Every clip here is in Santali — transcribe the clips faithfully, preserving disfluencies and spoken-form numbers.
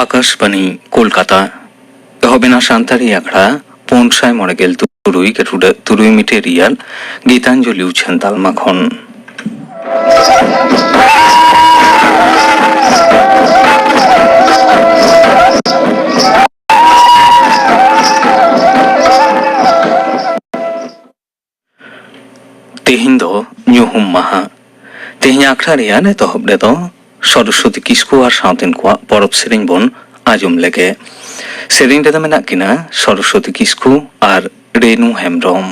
ᱟᱠᱟᱥᱵᱟᱱᱤ, ᱠᱳᱞᱠᱟᱛᱟ᱾ ᱮᱦᱚᱵ ᱮᱱᱟ ᱥᱟᱱᱛᱟᱲᱤ ᱟᱠᱷᱲᱟ ᱯᱩᱱ ᱥᱟᱭ ᱢᱚᱬᱮ ᱜᱮᱞ ᱛᱩᱨᱩᱭ ᱜᱮᱴᱩᱰᱟᱹᱜ ᱛᱩᱨᱩᱭ ᱢᱤᱴᱟᱨ ᱨᱤᱭᱟᱞ ᱜᱤᱛᱟᱧᱡᱚᱞᱤ ᱩᱪᱷᱟᱹᱱ ᱛᱟᱞᱢᱟ ᱠᱷᱚᱱ᱾ ᱛᱮᱦᱮᱧ ᱫᱚ ᱧᱩᱦᱩᱢ ᱢᱟᱦᱟ᱾ ᱛᱮᱦᱮᱧ ᱟᱠᱷᱲᱟ ᱨᱮᱭᱟᱜ ᱮᱛᱚᱦᱚᱵ ᱨᱮᱫᱚ ᱥᱚᱨᱚᱥᱚᱛᱤ ᱠᱤᱥᱠᱩ ᱟᱨ ᱥᱟᱶᱛᱮᱱ ᱠᱚᱣᱟᱜ ᱯᱚᱨᱚᱵᱽ ᱥᱮᱨᱮᱧ ᱵᱚᱱ ᱟᱸᱡᱚᱢ ᱞᱮᱜᱮ᱾ ᱥᱮᱨᱮᱧ ᱨᱮᱫᱚ ᱢᱮᱱᱟᱜ ᱠᱤᱱᱟ ᱥᱚᱨᱚᱥᱚᱛᱤ ᱠᱤᱥᱠᱩ ᱟᱨ ᱨᱮᱱᱩ ᱦᱮᱢᱵᱨᱚᱢ᱾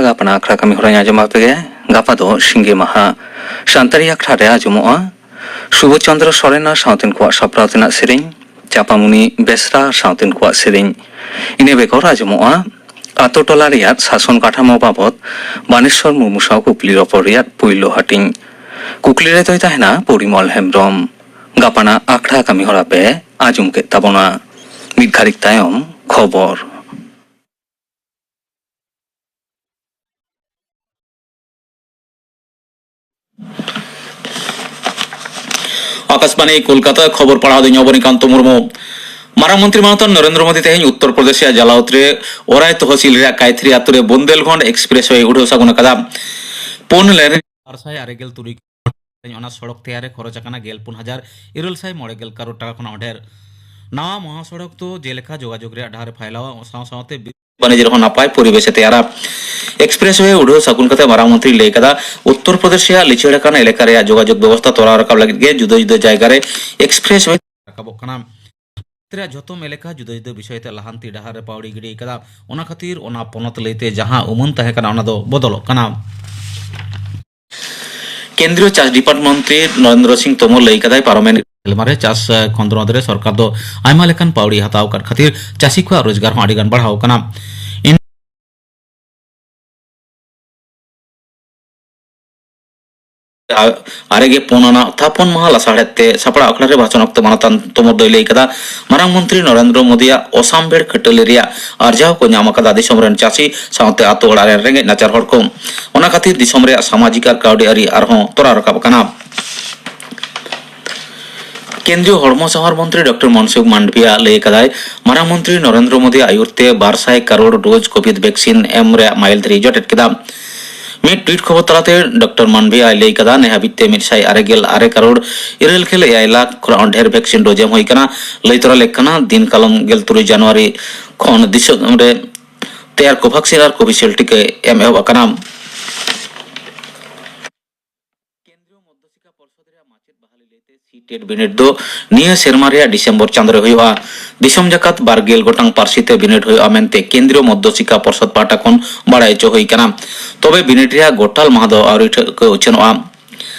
ᱜᱟᱯᱟᱱ ᱟᱠᱷᱲᱟ ᱠᱟᱹᱢᱤ ᱦᱚᱨᱟᱧ ᱟᱸᱡᱚᱢ ᱟᱯᱮ ᱜᱮ᱾ ᱜᱟᱯᱟ ᱫᱚ ᱥᱤᱸᱜᱮ ᱢᱟᱦᱟ᱾ ᱥᱟᱱᱛᱟᱲᱤ ᱟᱠᱷᱲᱟ ᱨᱮ ᱟᱸᱡᱚᱢᱚᱜᱼᱟ ᱥᱩᱵᱳᱫᱷ ᱪᱚᱸᱫᱽᱨᱚ ᱥᱚᱨᱮᱱ ᱟᱨ ᱥᱟᱶᱛᱮᱱ ᱠᱚᱣᱟᱜ ᱥᱟᱯᱲᱟᱣ ᱛᱮᱱᱟᱜ ᱥᱮᱨᱮᱧ, ᱪᱟᱯᱟᱢᱩᱱᱤ ᱵᱮᱥᱨᱟ ᱟᱨ ᱥᱟᱶᱛᱮᱱ ᱠᱚᱣᱟᱜ ᱥᱮᱨᱮᱧ᱾ ᱤᱱᱟᱹ ᱵᱮᱜᱚᱨ ᱟᱸᱡᱚᱢᱚᱜᱼᱟ ᱟᱛᱳ ᱴᱚᱞᱟ ᱨᱮᱭᱟᱜ ᱥᱟᱥᱚᱱ ᱠᱟᱴᱷᱟᱢᱳ ᱵᱟᱵᱚᱛ ᱵᱟᱱᱮᱥᱚᱨ ᱢᱩᱨᱢᱩ ᱥᱟᱶ ᱠᱩᱠᱞᱤ ᱨᱚᱯᱚᱲ ᱨᱮᱭᱟᱜ ᱯᱩᱭᱞᱩ ᱦᱟᱹᱴᱤᱧ᱾ ᱠᱩᱠᱞᱤ ᱨᱮᱫᱚᱭ ᱛᱟᱦᱮᱱᱟ ᱯᱚᱨᱤᱢᱚᱞ ᱦᱮᱢᱵᱨᱚᱢ᱾ ᱜᱟᱯᱟᱱᱟᱜ ᱟᱠᱷᱲᱟ ᱠᱟᱹᱢᱤ ᱦᱚᱨᱟ ᱯᱮ ᱟᱸᱡᱚᱢ ᱠᱮᱫ ᱛᱟᱵᱚᱱᱟ᱾ ᱢᱤᱫ ᱜᱷᱟᱹᱲᱤᱠ ᱛᱟᱭᱚᱢ ᱠᱷᱚᱵᱚᱨ᱾ ᱟᱠᱟᱥᱵᱟᱬᱤ ᱠᱳᱞᱠᱟᱛᱟ, ᱠᱷᱚᱵᱚᱨ ᱯᱟᱲᱦᱟᱣ ᱫᱚᱧ ᱚᱵᱚᱱᱤᱠᱟᱱᱛᱚ ᱢᱩᱨᱢᱩ᱾ ᱢᱟᱨᱟᱝ ᱢᱚᱱᱛᱨᱤ ᱢᱟᱱᱚᱛᱟᱱ ᱱᱚᱨᱮᱱᱫᱨᱚ ᱢᱳᱫᱤ ᱛᱮᱦᱮᱧ ᱩᱛᱛᱚᱨ ᱯᱨᱚᱫᱮᱥ ᱨᱮᱭᱟᱜ ᱡᱟᱞᱟᱣᱛ ᱨᱮ ᱚᱨᱟᱭ ᱛᱚᱦᱚᱥᱤᱞ ᱨᱮᱭᱟᱜ ᱠᱟᱭᱛᱷᱨᱤ ᱟᱛᱳ ᱨᱮ ᱵᱚᱱᱫᱮᱞᱠᱷᱚᱱᱰ ᱮᱠᱥᱯᱨᱮᱥ ᱣᱮ ᱩᱰᱷᱟᱹᱣ ᱥᱟᱹᱜᱩᱱ ᱟᱠᱟᱫᱟ᱾ ᱯᱩᱱ ᱞᱮᱱ ᱵᱟᱨ ᱥᱟᱭ ᱟᱨᱮ ᱜᱮᱞ ᱛᱩᱨᱩᱭ ᱚᱱᱟ ᱥᱚᱲᱚᱠ ᱛᱮᱭᱟᱨ ᱨᱮ ᱠᱷᱚᱨᱚᱪ ᱟᱠᱟᱱᱟ ᱜᱮᱞ ᱯᱩᱱ ᱦᱟᱡᱟᱨ ᱤᱨᱟᱹᱞ ᱥᱟᱭ ᱢᱚᱬᱮ ᱜᱮᱞ ᱠᱟᱨᱳᱲ ᱴᱟᱠᱟ ᱠᱷᱚᱱ ᱦᱚᱸ ᱰᱷᱮᱨ᱾ ᱱᱟᱣᱟ ᱢᱚᱦᱟᱥᱚᱲᱚᱠ ᱫᱚ ᱡᱮᱞᱮᱠᱟ ᱡᱳᱜᱟᱡᱳᱜᱽ ᱨᱮᱭᱟᱜ ᱰᱟᱦᱟᱨ ᱮ ᱯᱷᱟᱭᱞᱟᱣᱟ, ᱥᱟᱶ ᱥᱟᱶᱛᱮ ᱵᱤᱨ ᱵᱟᱹᱱᱤᱡᱽ ᱨᱮᱦᱚᱸ ᱱᱟᱯᱟᱭ ᱯᱚᱨᱤᱵᱮᱥ ᱮ ᱛᱮᱭᱟᱨᱟ᱾ ᱮᱠᱥᱯᱨᱮᱥ ᱣᱮ ᱩᱰᱷᱟᱹᱣ ᱥᱟᱹᱜᱩᱱ ᱠᱟᱛᱮ ᱢᱟᱨᱟᱝ ᱢᱚᱱᱛᱨᱤ ᱞᱟᱹᱭ ᱠᱟᱫᱟ, ᱩᱛᱛᱚᱨ ᱯᱨᱚᱫᱮᱥ ᱨᱮᱭᱟᱜ ᱞᱤᱪᱟᱹᱲ ᱟᱠᱟᱱ ᱮᱞᱟᱠᱟ ᱨᱮᱭᱟᱜ ᱡᱳᱜᱟᱡᱳᱜᱽ ᱵᱮᱵᱚᱥᱛᱷᱟ ᱛᱚᱨᱟᱣ ᱨᱟᱠᱟᱵ ᱞᱟᱹᱜᱤᱫ ᱜᱮ ᱡᱩᱫᱟᱹ ᱡᱩᱫᱟᱹ ᱡᱟᱭᱜᱟ ᱨᱮ ᱮᱠᱥᱯᱨᱮᱥ ᱣᱮ ᱨᱟᱠᱟᱵᱚᱜ ᱠᱟᱱᱟ᱾ ᱨᱮᱭᱟᱜ ᱡᱷᱚᱛᱚᱢ ᱮᱞᱟᱠᱟ ᱡᱩᱫᱟᱹ ᱡᱩᱫᱟᱹ ᱵᱤᱥᱚᱭ ᱛᱮ ᱞᱟᱦᱟᱱᱛᱤ ᱰᱟᱦᱟᱨ ᱨᱮ ᱯᱟᱣᱲᱤ ᱜᱤᱰᱤ ᱟᱠᱟᱫᱟ᱾ ᱚᱱᱟ ᱠᱷᱟᱹᱛᱤᱨ ᱚᱱᱟ ᱯᱚᱱᱚᱛ ᱞᱟᱹᱭᱛᱮ ᱡᱟᱦᱟᱸ ᱩᱢᱟᱹᱱ ᱛᱟᱦᱮᱸ ᱠᱟᱱᱟ, ᱚᱱᱟ ᱫᱚ ᱵᱚᱫᱚᱞᱚᱜ ᱠᱟᱱᱟ᱾ ᱠᱮᱱᱫᱨᱤᱭᱚ ᱪᱟᱥ ᱰᱤᱯᱟᱨᱴᱢᱮᱱᱴ ᱢᱚᱱᱛᱨᱤ ᱱᱚᱨᱮᱱᱫᱨᱚ ᱥᱤᱝ ᱛᱳᱢᱚᱨ ᱞᱟᱹᱭ ᱠᱟᱫᱟᱭ, ᱯᱟᱨᱚᱢᱮᱱ ᱥᱮᱨᱢᱟ ᱨᱮ ᱪᱟᱥ ᱠᱷᱚᱸᱫᱽᱨᱚᱸᱫᱽ ᱨᱮ ᱥᱚᱨᱠᱟᱨ ᱫᱚ ᱟᱭᱢᱟ ᱞᱮᱠᱟᱱ ᱯᱟᱹᱣᱲᱤ ᱦᱟᱛᱟᱣ ᱟᱠᱟᱫ ᱠᱷᱟᱹᱛᱤᱨ ᱪᱟᱹᱥᱤ ᱠᱚᱣᱟᱜ ᱨᱳᱡᱽᱜᱟᱨ ᱦᱚᱸ ᱟᱹᱰᱤ ᱜᱟᱱ ᱵᱟᱲᱦᱟᱣ ᱟᱠᱟᱱᱟ᱾ ᱤᱱ- ᱟᱨᱮ ᱜᱮ ᱯᱩᱱ ᱟᱱᱟᱜ ᱛᱷᱟᱯᱚᱱ ᱢᱟᱦᱟ ᱞᱟᱥᱟᱲᱦᱮᱫ ᱛᱮ ᱥᱟᱯᱲᱟᱣ ᱟᱠᱷᱲᱟ ᱨᱮ ᱵᱷᱟᱥᱚᱱ ᱚᱠᱛᱚ ᱢᱟᱱᱚᱛᱟᱱ ᱛᱳᱢᱚᱨ ᱫᱚᱭ ᱞᱟᱹᱭ ᱠᱟᱫᱟ, ᱢᱟᱨᱟᱝ ᱢᱚᱱᱛᱨᱤ ᱱᱚᱨᱮᱱᱫᱨᱚ ᱢᱳᱫᱤᱭᱟᱜ ᱚᱥᱟᱢᱵᱷᱮᱲ ᱠᱷᱟᱹᱴᱟᱹᱞᱤ ᱨᱮᱭᱟᱜ ᱟᱨᱡᱟᱣ ᱠᱚ ᱧᱟᱢ ᱟᱠᱟᱫᱟ ᱫᱤᱥᱚᱢ ᱨᱮᱱ ᱪᱟᱹᱥᱤ ᱥᱟᱶᱛᱮ ᱟᱛᱳ ᱚᱲᱟᱜ ᱨᱮᱱ ᱨᱮᱸᱜᱮᱡ ᱱᱟᱪᱟᱨ ᱦᱚᱲ ᱠᱚ᱾ ᱚᱱᱟ ᱠᱷᱟᱹᱛᱤᱨ ᱫᱤᱥᱚᱢ ᱨᱮᱭᱟᱜ ᱥᱟᱢᱟᱡᱤᱠ ᱟᱨ ᱠᱟᱹᱣᱰᱤ ᱟᱹᱨᱤ ᱟᱨᱦᱚᱸ ᱛᱚᱨᱟᱣ ᱨᱟᱠᱟᱵ ᱟᱠᱟᱱᱟ᱾ ᱠᱮᱱᱫᱨᱤᱭᱚ ᱦᱚᱲᱢᱚ ᱥᱟᱶᱟᱨ ᱢᱚᱱᱛᱨᱤ ᱰᱚᱠᱴᱚᱨ ᱢᱚᱱᱥᱩᱠᱷ ᱢᱟᱱᱰᱵᱷᱤᱭᱟ ᱞᱟᱹᱭ ᱟᱠᱟᱫᱟᱭ, ᱢᱟᱨᱟᱝ ᱢᱚᱱᱛᱨᱤ ᱱᱚᱨᱮᱱᱫᱨᱚ ᱢᱳᱫᱤ ᱟᱹᱭᱩᱨ ᱛᱮ ᱵᱟᱨ ᱥᱟᱭ ᱠᱟᱨᱳᱲ ᱰᱳᱡᱽ ᱠᱳᱵᱷᱤᱰ ᱵᱷᱮᱠᱥᱤᱱ ᱮᱢ ᱨᱮᱭᱟᱜ ᱢᱟᱭᱤᱞ ᱫᱷᱤᱨᱤ ᱡᱚᱴᱮᱫ ᱠᱮᱫᱟ᱾ ᱢᱤᱫ ᱴᱩᱭᱤᱴ ᱠᱷᱚᱵᱚᱨ ᱛᱟᱞᱟᱛᱮ ᱰᱚᱠᱴᱚᱨ ᱢᱟᱱᱰᱵᱷᱤᱭᱟᱭ ᱞᱟᱹᱭ ᱠᱟᱫᱟ, ᱱᱮ ᱦᱟᱹᱵᱤᱡ ᱛᱮ ᱢᱤᱫ ᱥᱟᱭ ᱟᱨᱮ ᱜᱮᱞ ᱟᱨᱮ ᱠᱟᱨᱳᱲ ᱤᱨᱟᱹᱞ ᱜᱮᱞ ᱮᱭᱟᱭ ᱞᱟᱠᱷ ᱠᱷᱚᱱ ᱰᱷᱮᱨ ᱵᱷᱮᱠᱥᱤᱱ ᱰᱳᱡᱽ ᱮᱢ ᱦᱩᱭ ᱠᱟᱱᱟ᱾ ᱞᱟᱹᱭ ᱛᱚᱨᱟ ᱞᱮᱠ ᱠᱟᱱᱟ, ᱫᱤᱱ ᱠᱟᱞᱚᱢ ᱜᱮᱞ ᱛᱩᱨᱩᱭ ᱡᱟᱱᱩᱣᱟᱨᱤ ᱠᱷᱚᱱ ᱫᱤᱥᱚᱢ ᱨᱮ ᱛᱮᱭᱟᱨ ᱠᱳᱵᱷᱟᱠᱥᱤᱱ ᱟᱨ ᱠᱳᱵᱷᱤᱥᱤᱞᱰ ᱴᱤᱠᱟᱹ ᱮᱢ ᱮᱦᱚᱵ ᱟᱠᱟᱱᱟ᱾ ᱠᱮᱱᱫᱨᱤᱭᱚ ᱢᱚᱫᱽᱫᱷᱚ ᱥᱤᱠᱠᱷᱟ ᱯᱚᱨᱥᱚᱫ ᱨᱮᱭᱟᱜ ᱢᱟᱪᱮᱫ ᱵᱟᱦᱟᱞᱤ ᱞᱟᱹᱭᱛᱮ ᱥᱤᱴ ᱴᱮᱴ ᱵᱤᱱᱤᱰ ᱫᱚ ᱱᱤᱭᱟᱹ ᱥᱮᱨᱢᱟ ᱨᱮᱭᱟᱜ ᱰᱤᱥᱮᱢᱵᱚᱨ ᱪᱟᱸᱫᱚ ᱨᱮ ᱦᱩᱭᱩᱜᱼᱟ᱾ ᱫᱤᱥᱚᱢ ᱡᱟᱠᱟᱛ ᱵᱟᱨ ᱜᱮᱞ ᱜᱚᱴᱟᱝ ᱯᱟᱹᱨᱥᱤ ᱛᱮ ᱵᱤᱱᱤᱰ ᱦᱩᱭᱩᱜᱼᱟ ᱢᱮᱱᱛᱮ ᱠᱮᱱᱫᱨᱤᱭᱚ ᱢᱚᱫᱽᱫᱷᱚ ᱥᱤᱠᱠᱷᱟ ᱯᱚᱨᱥᱚᱫ ᱯᱟᱦᱴᱟ ᱠᱷᱚᱱ ᱵᱟᱲᱟᱭ ᱦᱚᱪᱚ ᱦᱩᱭ ᱟᱠᱟᱱᱟ᱾ ᱛᱚᱵᱮ ᱵᱤᱱᱤᱰ ᱨᱮᱭᱟᱜ ᱜᱚᱴᱟᱞ ᱢᱟᱦᱟ ᱫᱚ ᱟᱹᱣᱨᱤ ᱴᱷᱟᱹᱣᱠᱟᱹ ᱩᱪᱷᱟᱹᱱᱚᱜᱼᱟ᱾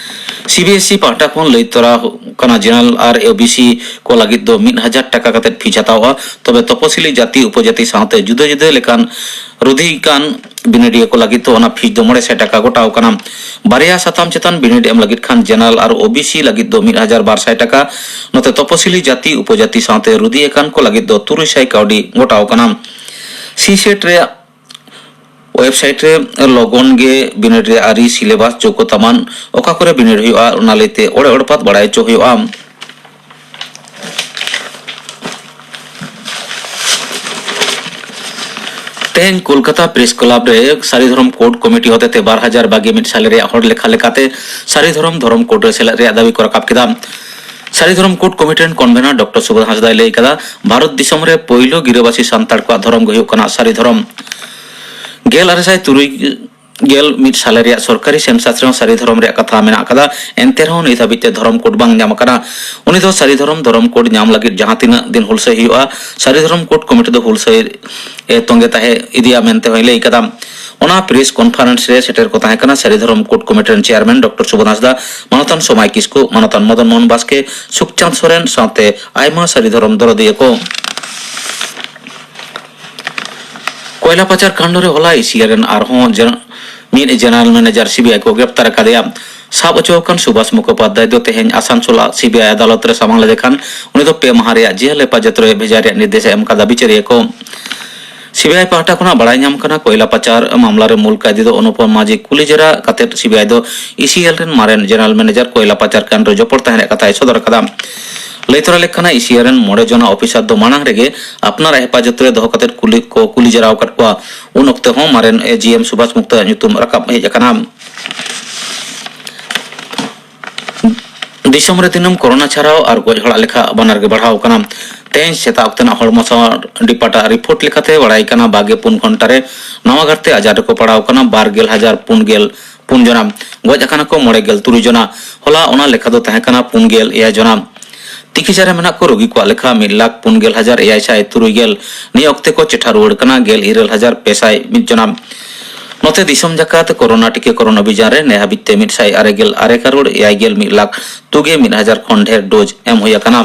ᱥᱤ ᱵᱤ ᱮᱥ ᱤ ᱯᱟᱦᱴᱟ ᱠᱷᱚᱱ ᱞᱟᱹᱭ ᱛᱚᱨᱟ ᱠᱟᱱᱟ, ᱡᱮᱱᱟᱨᱟᱞ ᱟᱨ ᱳ ᱵᱤ ᱥᱤ ᱠᱚ ᱞᱟᱹᱜᱤᱫ ᱫᱚ ᱢᱤᱫ ᱦᱟᱡᱟᱨ ᱴᱟᱠᱟ ᱠᱟᱛᱮ ᱯᱷᱤᱡᱽ ᱦᱟᱛᱟᱣᱼᱟ᱾ ᱛᱚᱵᱮ ᱛᱚᱯᱚᱥᱤᱞᱤ ᱡᱟᱹᱛᱤ ᱩᱯᱚᱡᱟᱹᱛᱤ ᱥᱟᱶᱛᱮ ᱡᱩᱫᱟᱹ ᱡᱩᱫᱟᱹ ᱞᱮᱠᱟᱱ ᱨᱩᱫᱷᱤ ᱠᱟᱱ ᱵᱤᱱᱤᱰᱤᱭᱟᱹ ᱠᱚ ᱞᱟᱹᱜᱤᱫ ᱫᱚ ᱚᱱᱟ ᱯᱷᱤᱡᱽ ᱫᱚ ᱢᱚᱬᱮ ᱥᱟᱭ ᱴᱟᱠᱟ ᱜᱚᱴᱟᱣ ᱠᱟᱱᱟ᱾ ᱵᱟᱨᱭᱟ ᱥᱟᱛᱟᱢ ᱪᱮᱛᱟᱱ ᱵᱤᱱᱤᱰ ᱮᱢ ᱞᱟᱹᱜᱤᱫ ᱠᱷᱟᱱ ᱡᱮᱱᱟᱨᱟᱞ ᱟᱨ ᱳ ᱵᱤ ᱥᱤ ᱞᱟᱹᱜᱤᱫ ᱫᱚ ᱢᱤᱫ ᱦᱟᱡᱟᱨ ᱵᱟᱨ ᱥᱟᱭ ᱴᱟᱠᱟ, ᱱᱚᱛᱮ ᱛᱚᱯᱚᱥᱤᱞᱤ ᱡᱟᱹᱛᱤ ᱩᱯᱚᱡᱟᱹᱛᱤ ᱥᱟᱶᱛᱮ ᱨᱩᱫᱷᱤ ᱟᱠᱟᱱ ᱠᱚ ᱞᱟᱹᱜᱤᱫ ᱫᱚ ᱛᱩᱨᱩᱭ ᱥᱟᱭ ᱠᱟᱹᱣᱰᱤ ᱜᱚᱴᱟᱣ ᱠᱟᱱᱟ᱾ ᱥᱤ ᱥᱮᱴ ᱨᱮᱭᱟᱜ ᱣᱮᱵᱥᱟᱭᱤᱴ ᱨᱮ ᱞᱚᱜᱚᱱ ᱜᱮ ᱵᱤᱱᱤᱰ ᱨᱮᱭᱟᱜ ᱟᱹᱨᱤ, ᱥᱤᱞᱮᱵᱟᱥ, ᱪᱳᱣᱠᱟᱹ ᱛᱟᱢᱟᱱ, ᱚᱠᱟ ᱠᱚᱨᱮ ᱵᱤᱱᱤᱰ ᱦᱩᱭᱩᱜᱼᱟ, ᱚᱱᱟ ᱞᱟᱹᱭᱛᱮ ᱚᱲᱮ ᱚᱲᱯᱟᱛ ᱵᱟᱲᱟᱭ ᱦᱚᱪᱚ ᱦᱩᱭᱩᱜᱼᱟ᱾ ᱛᱮᱦᱮᱧ ᱠᱳᱞᱠᱟᱛᱟ ᱯᱨᱮᱥ ᱠᱞᱟᱵᱽ ᱨᱮ ᱥᱟᱹᱨᱤ ᱫᱷᱚᱨᱚᱢ ᱠᱳᱰ ᱠᱚᱢᱤᱴᱤ ᱦᱚᱛᱮᱛᱮ ᱵᱟᱨ ᱦᱟᱡᱟᱨ ᱵᱟᱜᱮ ᱢᱤᱫ ᱥᱟᱞᱮ ᱨᱮᱭᱟᱜ ᱦᱚᱲ ᱞᱮᱠᱷᱟ ᱞᱮᱠᱟᱛᱮ ᱥᱟᱹᱨᱤ ᱫᱷᱚᱨᱚᱢ ᱫᱷᱚᱨᱚᱢ ᱠᱳᱰ ᱨᱮ ᱥᱮᱞᱮᱫ ᱨᱮᱭᱟᱜ ᱫᱟᱹᱵᱤ ᱠᱚ ᱨᱟᱠᱟᱵ ᱠᱮᱫᱟ᱾ ᱥᱟᱹᱨᱤ ᱫᱷᱚᱨᱚᱢ ᱠᱳᱰ ᱠᱚᱢᱤᱴᱤ ᱨᱮᱱ ᱠᱚᱱᱵᱷᱮᱱᱟᱨ ᱰᱚᱠᱴᱚᱨ ᱥᱩᱵᱳᱫᱷ ᱦᱟᱸᱥᱫᱟᱭ ᱞᱟᱹᱭ ᱠᱟᱫᱟ, ᱵᱷᱟᱨᱚᱛ ᱫᱤᱥᱚᱢ ᱨᱮ ᱯᱳᱭᱞᱳ ᱜᱤᱨᱟᱹᱵᱟᱹᱥᱤ ᱥᱟᱱᱛᱟᱲ ᱠᱚᱣᱟᱜ ᱫᱷᱚᱨᱚᱢ ᱜᱮ ᱦᱩᱭᱩᱜ ᱠᱟᱱᱟ ᱥᱟᱹᱨᱤ ᱫᱷᱚᱨᱚᱢ᱾ ᱜᱮᱞ ᱟᱨᱮ ᱥᱟᱭ ᱛᱩᱨᱩᱭ ᱜᱮᱞ ᱢᱤᱫ ᱥᱟᱞᱮ ᱨᱮᱭᱟᱜ ᱥᱚᱨᱠᱟᱨᱤ ᱥᱮᱱᱥᱟᱥ ᱨᱮᱦᱚᱸ ᱥᱟᱹᱨᱤ ᱫᱷᱚᱨᱚᱢ ᱨᱮᱭᱟᱜ ᱠᱟᱛᱷᱟ ᱢᱮᱱᱟᱜ ᱟᱠᱟᱫᱟ, ᱮᱱᱛᱮ ᱨᱮᱦᱚᱸ ᱱᱤᱛ ᱦᱟᱹᱵᱤᱡ ᱛᱮ ᱫᱷᱚᱨᱚᱢ ᱠᱳᱰ ᱵᱟᱝ ᱧᱟᱢ ᱟᱠᱟᱱᱟ᱾ ᱩᱱᱤ ᱫᱚ ᱥᱟᱹᱨᱤ ᱫᱷᱚᱨᱚᱢ ᱫᱷᱚᱨᱚᱢ ᱠᱳᱰ ᱧᱟᱢ ᱞᱟᱹᱜᱤᱫ ᱡᱟᱦᱟᱸ ᱛᱤᱱᱟᱹᱜ ᱫᱤᱱ ᱦᱩᱞᱥᱟᱹᱭ ᱦᱩᱭᱩᱜᱼᱟ, ᱥᱟᱹᱨᱤ ᱫᱷᱚᱨᱚᱢ ᱠᱳᱰ ᱠᱚᱢᱤᱴᱤ ᱫᱚ ᱦᱩᱞᱥᱟᱹᱭ ᱮ ᱛᱚᱸᱜᱮ ᱛᱟᱦᱮᱸ ᱤᱫᱤᱭᱟ ᱢᱮᱱᱛᱮ ᱦᱚᱸᱭ ᱞᱟᱹᱭ ᱠᱟᱫᱟ᱾ ᱚᱱᱟ ᱯᱨᱮᱥ ᱠᱚᱱᱯᱷᱟᱨᱮᱱᱥ ᱨᱮ ᱥᱮᱴᱮᱨ ᱠᱚ ᱛᱟᱦᱮᱸ ᱠᱟᱱᱟ ᱥᱟᱹᱨᱤ ᱫᱷᱚᱨᱚᱢ ᱠᱳᱰ ᱠᱚᱢᱤᱴᱤ ᱨᱮᱱ ᱪᱮᱭᱟᱨᱢᱮᱱ ᱰᱚᱠᱴᱚᱨ ᱥᱩᱵᱳᱫᱷ ᱦᱟᱸᱥᱫᱟ, ᱢᱟᱱᱚᱛᱟᱱ ᱥᱚᱢᱟᱭ ᱠᱤᱥᱠᱩ, ᱢᱟᱱᱚᱛᱟᱱ ᱢᱚᱫᱚᱱ ᱢᱳᱦᱚᱱ ᱵᱟᱥᱠᱮ, ᱥᱩᱠᱪᱟᱸᱫᱽ ᱥᱚᱨᱮᱱ ᱥᱟᱶᱛᱮ ᱟᱭᱢᱟ ᱥᱟᱹᱨᱤ ᱫᱷᱚᱨᱚᱢ ᱫᱚᱨᱚᱫᱤᱭᱟᱹ ᱠᱚ᱾ ᱠᱚᱭᱞᱟ ᱯᱟᱪᱟᱨ ᱠᱟᱱᱰ ᱨᱮ ᱦᱚᱞᱟ ᱤ ᱥᱤ ᱟᱭ ᱨᱮᱱ ᱟᱨᱦᱚᱸ ᱡᱮ-, ᱢᱤᱫ general manager C B I ᱠᱚ ᱜᱨᱮᱯᱛᱟᱨ ᱟᱠᱟᱫᱮᱭᱟ᱾ ᱥᱟᱵ ᱚᱪᱚ ᱟᱠᱟᱱ ᱥᱩᱵᱷᱟᱥ ᱢᱩᱠᱷᱳᱯᱟᱫᱽᱫᱷᱟᱭ ᱫᱚ ᱛᱮᱦᱮᱧ ᱟᱥᱟᱱᱥᱳᱞ ᱟᱜ ᱥᱤ ᱵᱤ ᱟᱭ ᱟᱫᱟᱞᱚᱛ ᱨᱮ ᱥᱟᱢᱟᱝ ᱞᱮᱫᱮ ᱠᱷᱟᱱ, ᱩᱱᱤ ᱫᱚ ᱯᱮ ᱢᱟᱦᱟ ᱨᱮᱭᱟᱜ ᱡᱮᱞ ᱦᱮᱯᱟᱡᱚᱛ ᱨᱮ ᱵᱷᱮᱡᱟ ᱨᱮᱭᱟᱜ ᱱᱤᱨᱫᱮᱥ ᱮ ᱮᱢ ᱟᱠᱟᱫᱟ ᱵᱤᱪᱟᱹᱨᱤᱭᱟᱹ ᱠᱚ᱾ ᱥᱤ ᱵᱤ ᱟᱭ ᱯᱟᱦᱴᱟ ᱠᱷᱚᱱᱟᱜ ᱵᱟᱲᱟᱭ ᱧᱟᱢ ᱠᱟᱱᱟ, ᱠᱚᱭᱞᱟ ᱯᱟᱪᱟᱨ ᱢᱟᱢᱞᱟ ᱨᱮ ᱢᱩᱞ ᱠᱟᱭᱫᱤ ᱫᱚ ᱚᱱᱩᱯᱚᱢ ᱢᱟᱹᱡᱷᱤ ᱠᱩᱞᱤ ᱡᱮᱨᱟ ᱠᱟᱛᱮ ᱥᱤ ᱵᱤ ᱟᱭ ᱫᱚ ᱤ ᱥᱤ ᱮᱞ ᱨᱮᱱ ᱢᱟᱨᱮᱱ ᱡᱮᱱᱟᱨᱟᱞ ᱢᱮᱱᱮᱡᱟᱨ ᱠᱚᱭᱞᱟ ᱯᱟᱪᱟᱨ ᱠᱟᱱᱰ ᱨᱮ ᱡᱚᱯᱚᱲ ᱛᱟᱦᱮᱸ ᱨᱮᱭᱟᱜ ᱠᱟᱛᱷᱟᱭ ᱥᱚᱫᱚᱨ ᱟᱠᱟᱫᱟ᱾ ᱞᱟᱹᱭ ᱛᱚᱨᱟ ᱞᱮᱠᱷᱟᱱ, ᱤ ᱥᱤ ᱮᱞ ᱨᱮᱱ ᱢᱚᱬᱮ ᱡᱚᱱᱟ ᱚᱯᱷᱤᱥᱟᱨ ᱫᱚ ᱢᱟᱲᱟᱝ ᱨᱮᱜᱮ ᱟᱯᱱᱟᱨᱟᱜ ᱦᱮᱯᱟᱡᱚᱛ ᱨᱮ ᱫᱚᱦᱚ ᱠᱟᱛᱮ ᱠᱩᱞᱤ ᱠᱚ ᱠᱩᱞᱤ ᱡᱮᱨᱟᱣ ᱟᱠᱟᱫ ᱠᱚᱣᱟ᱾ ᱩᱱ ᱚᱠᱛᱮ ᱦᱚᱸ ᱢᱟᱨᱮᱱ ᱮ ᱡᱤ ᱮᱢ ᱥᱩᱵᱷᱟᱥ ᱢᱩᱠᱛᱚ ᱟᱜ ᱧᱩᱛᱩᱢ ᱨᱟᱠᱟᱵ ᱦᱮᱡ ᱟᱠᱟᱱᱟ᱾ ᱫᱤᱥᱚᱢ ᱨᱮ ᱫᱤᱱᱟᱹᱢ ᱠᱳᱨᱳᱱᱟ ᱪᱷᱟᱨᱟᱣ ᱟᱨ ᱜᱚᱡ ᱦᱚᱲᱟᱜ ᱞᱮᱠᱷᱟ ᱵᱟᱱᱟᱨ ᱜᱮ ᱵᱟᱲᱦᱟᱣ ᱟᱠᱟᱱᱟ᱾ ᱛᱮᱦᱮᱧ ᱥᱮᱛᱟᱜ ᱚᱠᱛᱮᱱᱟᱜ ᱦᱚᱲᱢᱚ ᱥᱟᱶᱟᱨ ᱰᱤᱯᱟᱨᱴᱟᱜ ᱨᱤᱯᱳᱨᱴ ᱞᱮᱠᱟᱛᱮ ᱵᱟᱲᱟᱭ ᱠᱟᱱᱟ, ᱵᱟᱜᱮ ᱯᱩᱱ ᱜᱷᱚᱱᱴᱟ ᱨᱮ ᱱᱟᱣᱟ ᱜᱟᱨᱛᱮ ᱟᱡᱟᱨ ᱨᱮᱠᱚ ᱯᱟᱲᱟᱣ ᱠᱟᱱᱟ ᱵᱟᱨ ᱜᱮᱞ ᱦᱟᱡᱟᱨ ᱯᱩᱱ ᱜᱮᱞ ᱯᱩᱱ ᱡᱚᱱᱟ᱾ ᱜᱚᱡ ᱟᱠᱟᱱᱟ ᱠᱚ ᱢᱚᱬᱮ ᱜᱮᱞ ᱛᱩᱨᱩᱭ ᱡᱚᱱᱟ᱾ ᱦᱚᱞᱟ ᱚᱱᱟ ᱞᱮᱠᱷᱟ ᱫᱚ ᱛᱟᱦᱮᱸ ᱠᱟᱱᱟ ᱯᱩᱱ ᱜᱮᱞ ᱮᱭᱟᱭ ᱡᱚᱱᱟ᱾ ᱛᱤᱠᱤᱪᱷᱟ ᱨᱮ ᱢᱮᱱᱟᱜ ᱠᱚ ᱨᱳᱜᱤ ᱠᱚᱣᱟᱜ ᱞᱮᱠᱷᱟ ᱢᱤᱫ ᱞᱟᱠᱷ ᱯᱩᱱ ᱜᱮᱞ ᱦᱟᱡᱟᱨ ᱮᱭᱟᱭ ᱥᱟᱭ ᱛᱩᱨᱩᱭ ᱜᱮᱞ᱾ ᱱᱤᱭᱟᱹ ᱚᱠᱛᱮ ᱠᱚ ᱪᱮᱴᱷᱟ ᱨᱩᱣᱟᱹᱲ ᱠᱟᱱᱟ ᱜᱮᱞ ᱤᱨᱟᱹᱞ ᱦᱟᱡᱟᱨ ᱯᱮ ᱥᱟᱭ ᱢᱤᱫ ᱡᱚᱱᱟ᱾ ᱱᱚᱛᱮ ᱫᱤᱥᱚᱢ ᱡᱟᱠᱟᱛ ᱠᱳᱨᱳᱱᱟ ᱴᱤᱠᱟᱹᱠᱚᱨᱚᱱ ᱚᱵᱷᱤᱡᱟᱱ ᱨᱮ ᱱᱮ ᱦᱟᱹᱵᱤᱡ ᱛᱮ ᱢᱤᱫ ᱥᱟᱭ ᱟᱨᱮ ᱜᱮᱞ ᱟᱨᱮ ᱠᱟᱨᱳᱲ ᱮᱭᱟᱭ ᱜᱮᱞ ᱢᱤᱫ ᱞᱟᱠᱷ ᱛᱩᱜᱮ ᱢᱤᱫ ᱦᱟᱡᱟᱨ ᱠᱷᱚᱱ ᱰᱷᱮᱨ ᱰᱳᱡᱽ ᱮᱢ ᱦᱩᱭ ᱟᱠᱟᱱᱟ᱾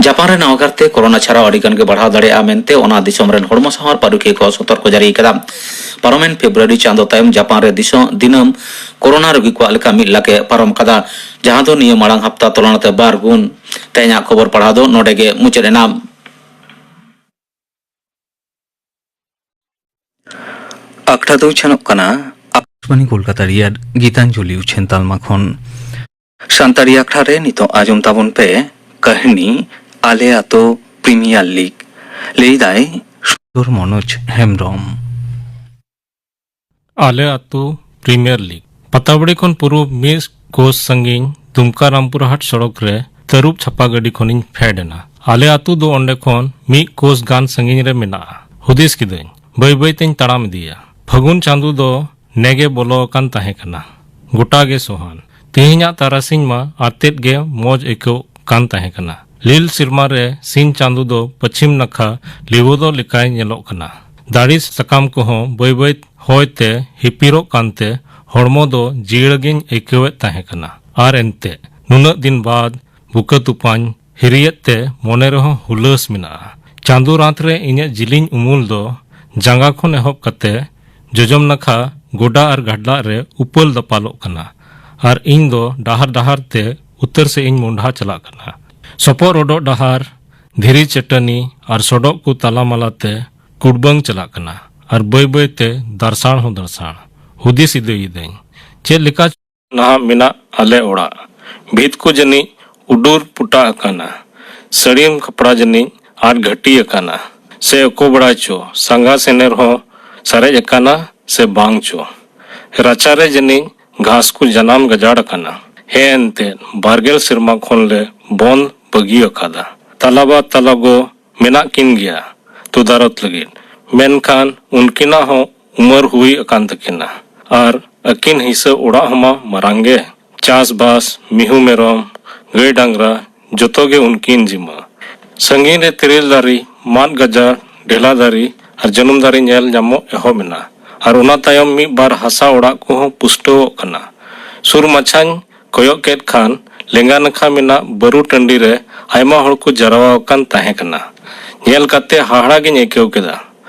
ᱡᱟᱯᱟᱱ ᱨᱮ ᱱᱟᱣᱟ ᱠᱟᱨᱛᱮ ᱠᱳᱨᱳᱱᱟ ᱪᱷᱟᱨᱟᱣ ᱟᱹᱰᱤ ᱜᱟᱱ ᱜᱮ ᱵᱟᱲᱦᱟᱣ ᱫᱟᱲᱮᱭᱟᱜᱼᱟ ᱢᱮᱱᱛᱮ ᱚᱱᱟ ᱫᱤᱥᱚᱢ ᱨᱮᱱ ᱦᱚᱲᱢᱚ ᱥᱟᱶᱟᱨ ᱯᱟᱹᱨᱩᱠᱷᱤᱭᱟᱹ ᱠᱚ ᱥᱚᱛᱚᱨᱠᱚ ᱡᱟᱹᱨᱤ ᱟᱠᱟᱫᱟ᱾ ᱯᱟᱨᱚᱢᱮᱱ ᱯᱷᱮᱵᱽᱨᱩᱣᱟᱨᱤ ᱪᱟᱸᱫᱚ ᱛᱟᱭᱚᱢ ᱡᱟᱯᱟᱱ ᱨᱮ ᱫᱤᱥᱚᱢ ᱫᱤᱱᱟᱹᱢ ᱠᱳᱨᱳᱱᱟ ᱨᱳᱜᱤ ᱠᱚᱣᱟᱜ ᱞᱮᱠᱷᱟ ᱢᱤᱫ ᱞᱟᱠᱷ ᱮ ᱯᱟᱨᱚᱢ ᱟᱠᱟᱫᱟ, ᱡᱟᱦᱟᱸ ᱫᱚ ᱱᱤᱭᱟᱹ ᱢᱟᱲᱟᱝ ᱦᱟᱯᱛᱟ ᱛᱩᱞᱚᱱᱟ ᱛᱮ ᱵᱟᱨ ᱜᱩᱱ᱾ ᱛᱮᱦᱮᱧᱟᱜ ᱠᱷᱚᱵᱚᱨ ᱯᱟᱲᱦᱟᱣ ᱫᱚ ᱱᱚᱰᱮ ᱜᱮ ᱢᱩᱪᱟᱹᱫ ᱮᱱᱟ᱾ ᱟᱠᱷᱲᱟ ᱫᱚ ᱩᱪᱷᱟᱹᱱᱚᱜ ᱠᱟᱱᱟ ᱟᱠᱟᱥᱵᱟᱱᱤ ᱠᱳᱞᱠᱟᱛᱟ ᱨᱮᱭᱟᱜ ᱜᱤᱛᱟᱧᱡᱚᱞᱤ ᱩᱪᱷᱟᱹᱱ ᱛᱟᱞᱢᱟ ᱠᱷᱚᱱ᱾ ᱥᱟᱱᱛᱟᱲᱤ ᱟᱠᱷᱲᱟ ᱨᱮ ᱱᱤᱛᱚᱜ ᱟᱸᱡᱚᱢ ᱛᱟᱵᱚᱱ ᱯᱮ ᱠᱟᱹᱦᱱᱤ ᱟᱞᱮ ᱟᱛᱳ ᱯᱨᱤᱢᱤᱭᱟᱨ ᱞᱤᱜᱽ᱾ ᱞᱟᱹᱭᱫᱟᱭ ᱥᱩᱫᱚᱨ ᱢᱚᱱᱳᱡᱽ ᱦᱮᱢᱵᱨᱚᱢ᱾ ᱟᱞᱮ ᱟᱛᱳ ᱯᱨᱤᱢᱤᱭᱟᱨ ᱞᱤᱜᱽ᱾ ᱯᱟᱛᱟᱵᱟᱲᱤ ᱠᱷᱚᱱ ᱯᱩᱨᱩᱵ ᱢᱤᱫ ᱠᱳᱥ ᱥᱟᱺᱜᱤᱧ ᱫᱩᱢᱠᱟ ᱨᱟᱢᱯᱩᱨᱦᱟᱴ ᱥᱚᱲᱚᱠ ᱨᱮ ᱛᱟᱹᱨᱩᱵ ᱪᱷᱟᱯᱟ ᱜᱟᱹᱰᱤ ᱠᱷᱚᱱᱤᱧ ᱯᱷᱮᱰ ᱮᱱᱟ᱾ ᱟᱞᱮ ᱟᱛᱳ ᱫᱚ ᱚᱸᱰᱮ ᱠᱷᱚᱱ ᱢᱤᱫ ᱠᱳᱥ ᱜᱟᱱ ᱥᱟᱺᱜᱤᱧ ᱨᱮ ᱢᱮᱱᱟᱜᱼᱟ᱾ ᱦᱩᱫᱤᱥ ᱠᱤᱫᱟᱹᱧ, ᱵᱟᱹᱭ ᱵᱟᱹᱭ ᱛᱮᱧ ᱛᱟᱲᱟᱢ ᱤᱫᱤᱭᱟ᱾ ᱯᱷᱟᱹᱜᱩᱱ ᱪᱟᱸᱫᱚ ᱫᱚ ᱱᱮᱜᱮ ᱵᱚᱞᱚ ᱟᱠᱟᱱ ᱛᱟᱦᱮᱸ ᱠᱟᱱᱟ᱾ ᱜᱚᱴᱟ ᱜᱮ ᱥᱚᱦᱟᱱ᱾ ᱛᱮᱦᱮᱧᱟᱜ ᱛᱟᱨᱟᱥᱤᱧ ᱢᱟ ᱟᱨᱛᱮᱫ ᱜᱮ ᱢᱚᱡᱽ ᱟᱹᱭᱠᱟᱹᱣ ᱠᱟᱱ ᱛᱟᱦᱮᱸ ᱠᱟᱱᱟ᱾ ᱞᱤᱞ ᱥᱮᱨᱢᱟ ᱨᱮ ᱥᱤᱧ ᱪᱟᱸᱫᱚ ᱫᱚ ᱯᱟᱹᱪᱷᱤᱢ ᱱᱟᱠᱷᱟ ᱞᱤᱣᱟᱹᱫᱚᱜ ᱞᱮᱠᱟᱭ ᱧᱮᱞᱚᱜ ᱠᱟᱱᱟ᱾ ᱫᱟᱨᱮ ᱥᱟᱠᱟᱢ ᱠᱚᱦᱚᱸ ᱵᱟᱹᱭ ᱵᱟᱹᱭ ᱦᱚᱭ ᱛᱮ ᱦᱤᱯᱤᱨᱚᱜ ᱠᱟᱱᱛᱮ ᱦᱚᱲᱢᱚ ᱫᱚ ᱡᱤᱭᱟᱹᱲ ᱜᱤᱧ ᱟᱹᱭᱠᱟᱹᱣᱮᱫ ᱛᱟᱦᱮᱸ ᱠᱟᱱᱟ᱾ ᱟᱨ ᱮᱱᱛᱮ, ᱱᱩᱱᱟᱹᱜ ᱫᱤᱱ ᱵᱟᱫ ᱵᱩᱠᱟᱹ ᱛᱚᱯᱟᱧ ᱦᱤᱨᱤᱭᱮᱫ ᱛᱮ ᱢᱚᱱᱮ ᱨᱮᱦᱚᱸ ᱦᱩᱞᱟᱹᱥ ᱢᱮᱱᱟᱜᱼᱟ᱾ ᱪᱟᱸᱫᱚ ᱨᱟᱛ ᱨᱮ ᱤᱧᱟᱹᱜ ᱡᱤᱞᱤᱧ ᱩᱢᱩᱞ ᱫᱚ ᱡᱟᱸᱜᱟ ᱠᱷᱚᱱ ᱮᱦᱚᱵ ᱠᱟᱛᱮ ᱡᱚᱡᱚᱢ ᱱᱟᱠᱷᱟ ᱜᱚᱰᱟ ᱟᱨ ᱜᱷᱟᱰᱞᱟᱜ ᱨᱮ ᱩᱯᱟᱹᱞ ᱫᱟᱯᱟᱞᱚᱜ ᱠᱟᱱᱟ᱾ ᱟᱨ ᱤᱧ ᱫᱚ ᱰᱟᱦᱟᱨ ᱰᱟᱦᱟᱨ ᱛᱮ ᱩᱛᱟᱹᱨ ᱥᱮᱫ ᱤᱧ ᱢᱚᱸᱰᱷᱟ ᱪᱟᱞᱟᱜ ᱠᱟᱱᱟ᱾ ᱥᱚᱯᱚᱜ ᱨᱚᱰᱚᱜ ᱰᱟᱦᱟᱨ, ᱫᱷᱤᱨᱤ ᱪᱟᱹᱴᱟᱹᱱᱤ ᱟᱨ ᱥᱚᱰᱚᱜ ᱠᱚ ᱛᱟᱞᱟ ᱢᱟᱞᱟ ᱛᱮ ᱠᱩᱲᱵᱟᱹᱝ ᱪᱟᱞᱟᱜ ᱠᱟᱱᱟ᱾ ᱟᱨ ᱵᱟᱹᱭ ᱵᱟᱹᱭ ᱛᱮ ᱫᱟᱨᱥᱟᱲ ᱦᱚᱸ ᱫᱟᱨᱥᱟᱲ᱾ ᱦᱩᱫᱤᱥ ᱤᱫᱤᱭᱮᱫᱟᱹᱧ, ᱪᱮᱫ ᱞᱮᱠᱟ ᱱᱟᱦᱟᱜ ᱢᱮᱱᱟᱜ ᱟᱞᱮ ᱚᱲᱟᱜ᱾ ᱵᱷᱤᱛ ᱠᱚ ᱡᱟᱹᱱᱤᱡ ᱩᱰᱩᱨ ᱯᱚᱴᱟ ᱟᱠᱟᱱᱟ᱾ ᱥᱟᱹᱲᱤᱢ ᱠᱷᱟᱯᱲᱟ ᱡᱟᱹᱱᱤᱡ ᱟᱨ ᱜᱷᱟᱹᱴᱤ ᱟᱠᱟᱱᱟ᱾ ᱥᱮ ᱚᱠᱚᱭ ᱵᱟᱲᱟᱭ ᱪᱚ, ᱥᱟᱸᱜᱟ ᱥᱮᱱᱮᱨ ᱦᱚᱸ ᱥᱟᱨᱮᱡ ᱟᱠᱟᱱᱟ ᱥᱮ ᱵᱟᱝ ᱪᱚ᱾ ᱨᱟᱪᱟ ᱨᱮ ᱡᱟᱹᱱᱤᱡ ᱜᱷᱟᱥ ᱠᱚ ᱡᱟᱱᱟᱢ ᱜᱟᱡᱟᱲ ᱟᱠᱟᱱᱟ᱾ ᱦᱮᱸ ᱮᱱᱛᱮᱫ, ᱵᱟᱨᱜᱮᱞ ᱥᱮᱨᱢᱟ ᱠᱷᱚᱱ ᱞᱮ ᱵᱚᱱᱫ ᱵᱟᱹᱜᱤ ᱟᱠᱟᱫᱟ᱾ ᱛᱟᱞᱟᱵᱟ ᱛᱟᱞᱟᱜᱚ ᱢᱮᱱᱟᱜ ᱠᱤᱱ ᱜᱮᱭᱟ ᱛᱚᱫᱟᱨᱚᱛ ᱞᱟᱹᱜᱤᱫ᱾ ᱢᱮᱱᱠᱷᱟᱱ ᱩᱱᱠᱤᱱᱟᱜ ᱦᱚᱸ ᱩᱢᱟᱹᱨ ᱦᱩᱭ ᱟᱠᱟᱱ ᱛᱟᱹᱠᱤᱱᱟ ᱟᱨ ᱟᱹᱠᱤᱱ ᱦᱤᱥᱟᱹ ᱚᱲᱟᱜ ᱦᱚᱸᱢᱟ ᱢᱟᱨᱟᱝ ᱜᱮ᱾ ᱪᱟᱥᱵᱟᱥ, ᱢᱤᱦᱩ ᱢᱮᱨᱚᱢ, ᱜᱟᱹᱭ ᱰᱟᱝᱨᱟ ᱡᱚᱛᱚ ᱜᱮ ᱩᱱᱠᱤᱱ ᱡᱤᱢᱟᱹ᱾ ᱥᱟᱺᱜᱤᱧ ᱨᱮ ᱛᱮᱨᱮᱞ ᱫᱟᱨᱮ, ᱢᱟᱫ ᱜᱟᱡᱟᱲ, ᱰᱷᱮᱞᱟ ᱫᱟᱨᱮ ᱟᱨ ᱡᱟᱹᱱᱩᱢ ᱫᱟᱨᱮ ᱧᱮᱞ ᱧᱟᱢᱚᱜ ᱮᱦᱚᱵ ᱮᱱᱟ ᱟᱨ ᱚᱱᱟ ᱛᱟᱭᱚᱢ ᱢᱤᱫ ᱵᱟᱨ ᱦᱟᱥᱟ ᱚᱲᱟᱜ ᱠᱚᱦᱚᱸ ᱯᱩᱥᱴᱟᱹᱣᱚᱜ ᱠᱟᱱᱟ᱾ ᱥᱩᱨ ᱢᱟᱪᱷᱟᱧ ᱠᱚᱭᱚᱜ ᱠᱮᱫ ᱠᱷᱟᱱ ᱞᱮᱸᱜᱟ ᱱᱟᱠᱷᱟ ᱢᱮᱱᱟᱜ ᱵᱟᱹᱨᱩ ᱴᱟᱺᱰᱤ ᱨᱮ ᱟᱭᱢᱟ ᱦᱚᱲ ᱠᱚ ᱡᱟᱨᱣᱟ ᱟᱠᱟᱱ ᱛᱟᱦᱮᱸ ᱠᱟᱱᱟ᱾ ᱧᱮᱞ ᱠᱟᱛᱮ ᱦᱟᱦᱟᱲᱟ ᱜᱤᱧ ᱟᱹᱭᱠᱟᱹᱣ ᱠᱮᱫᱟ᱾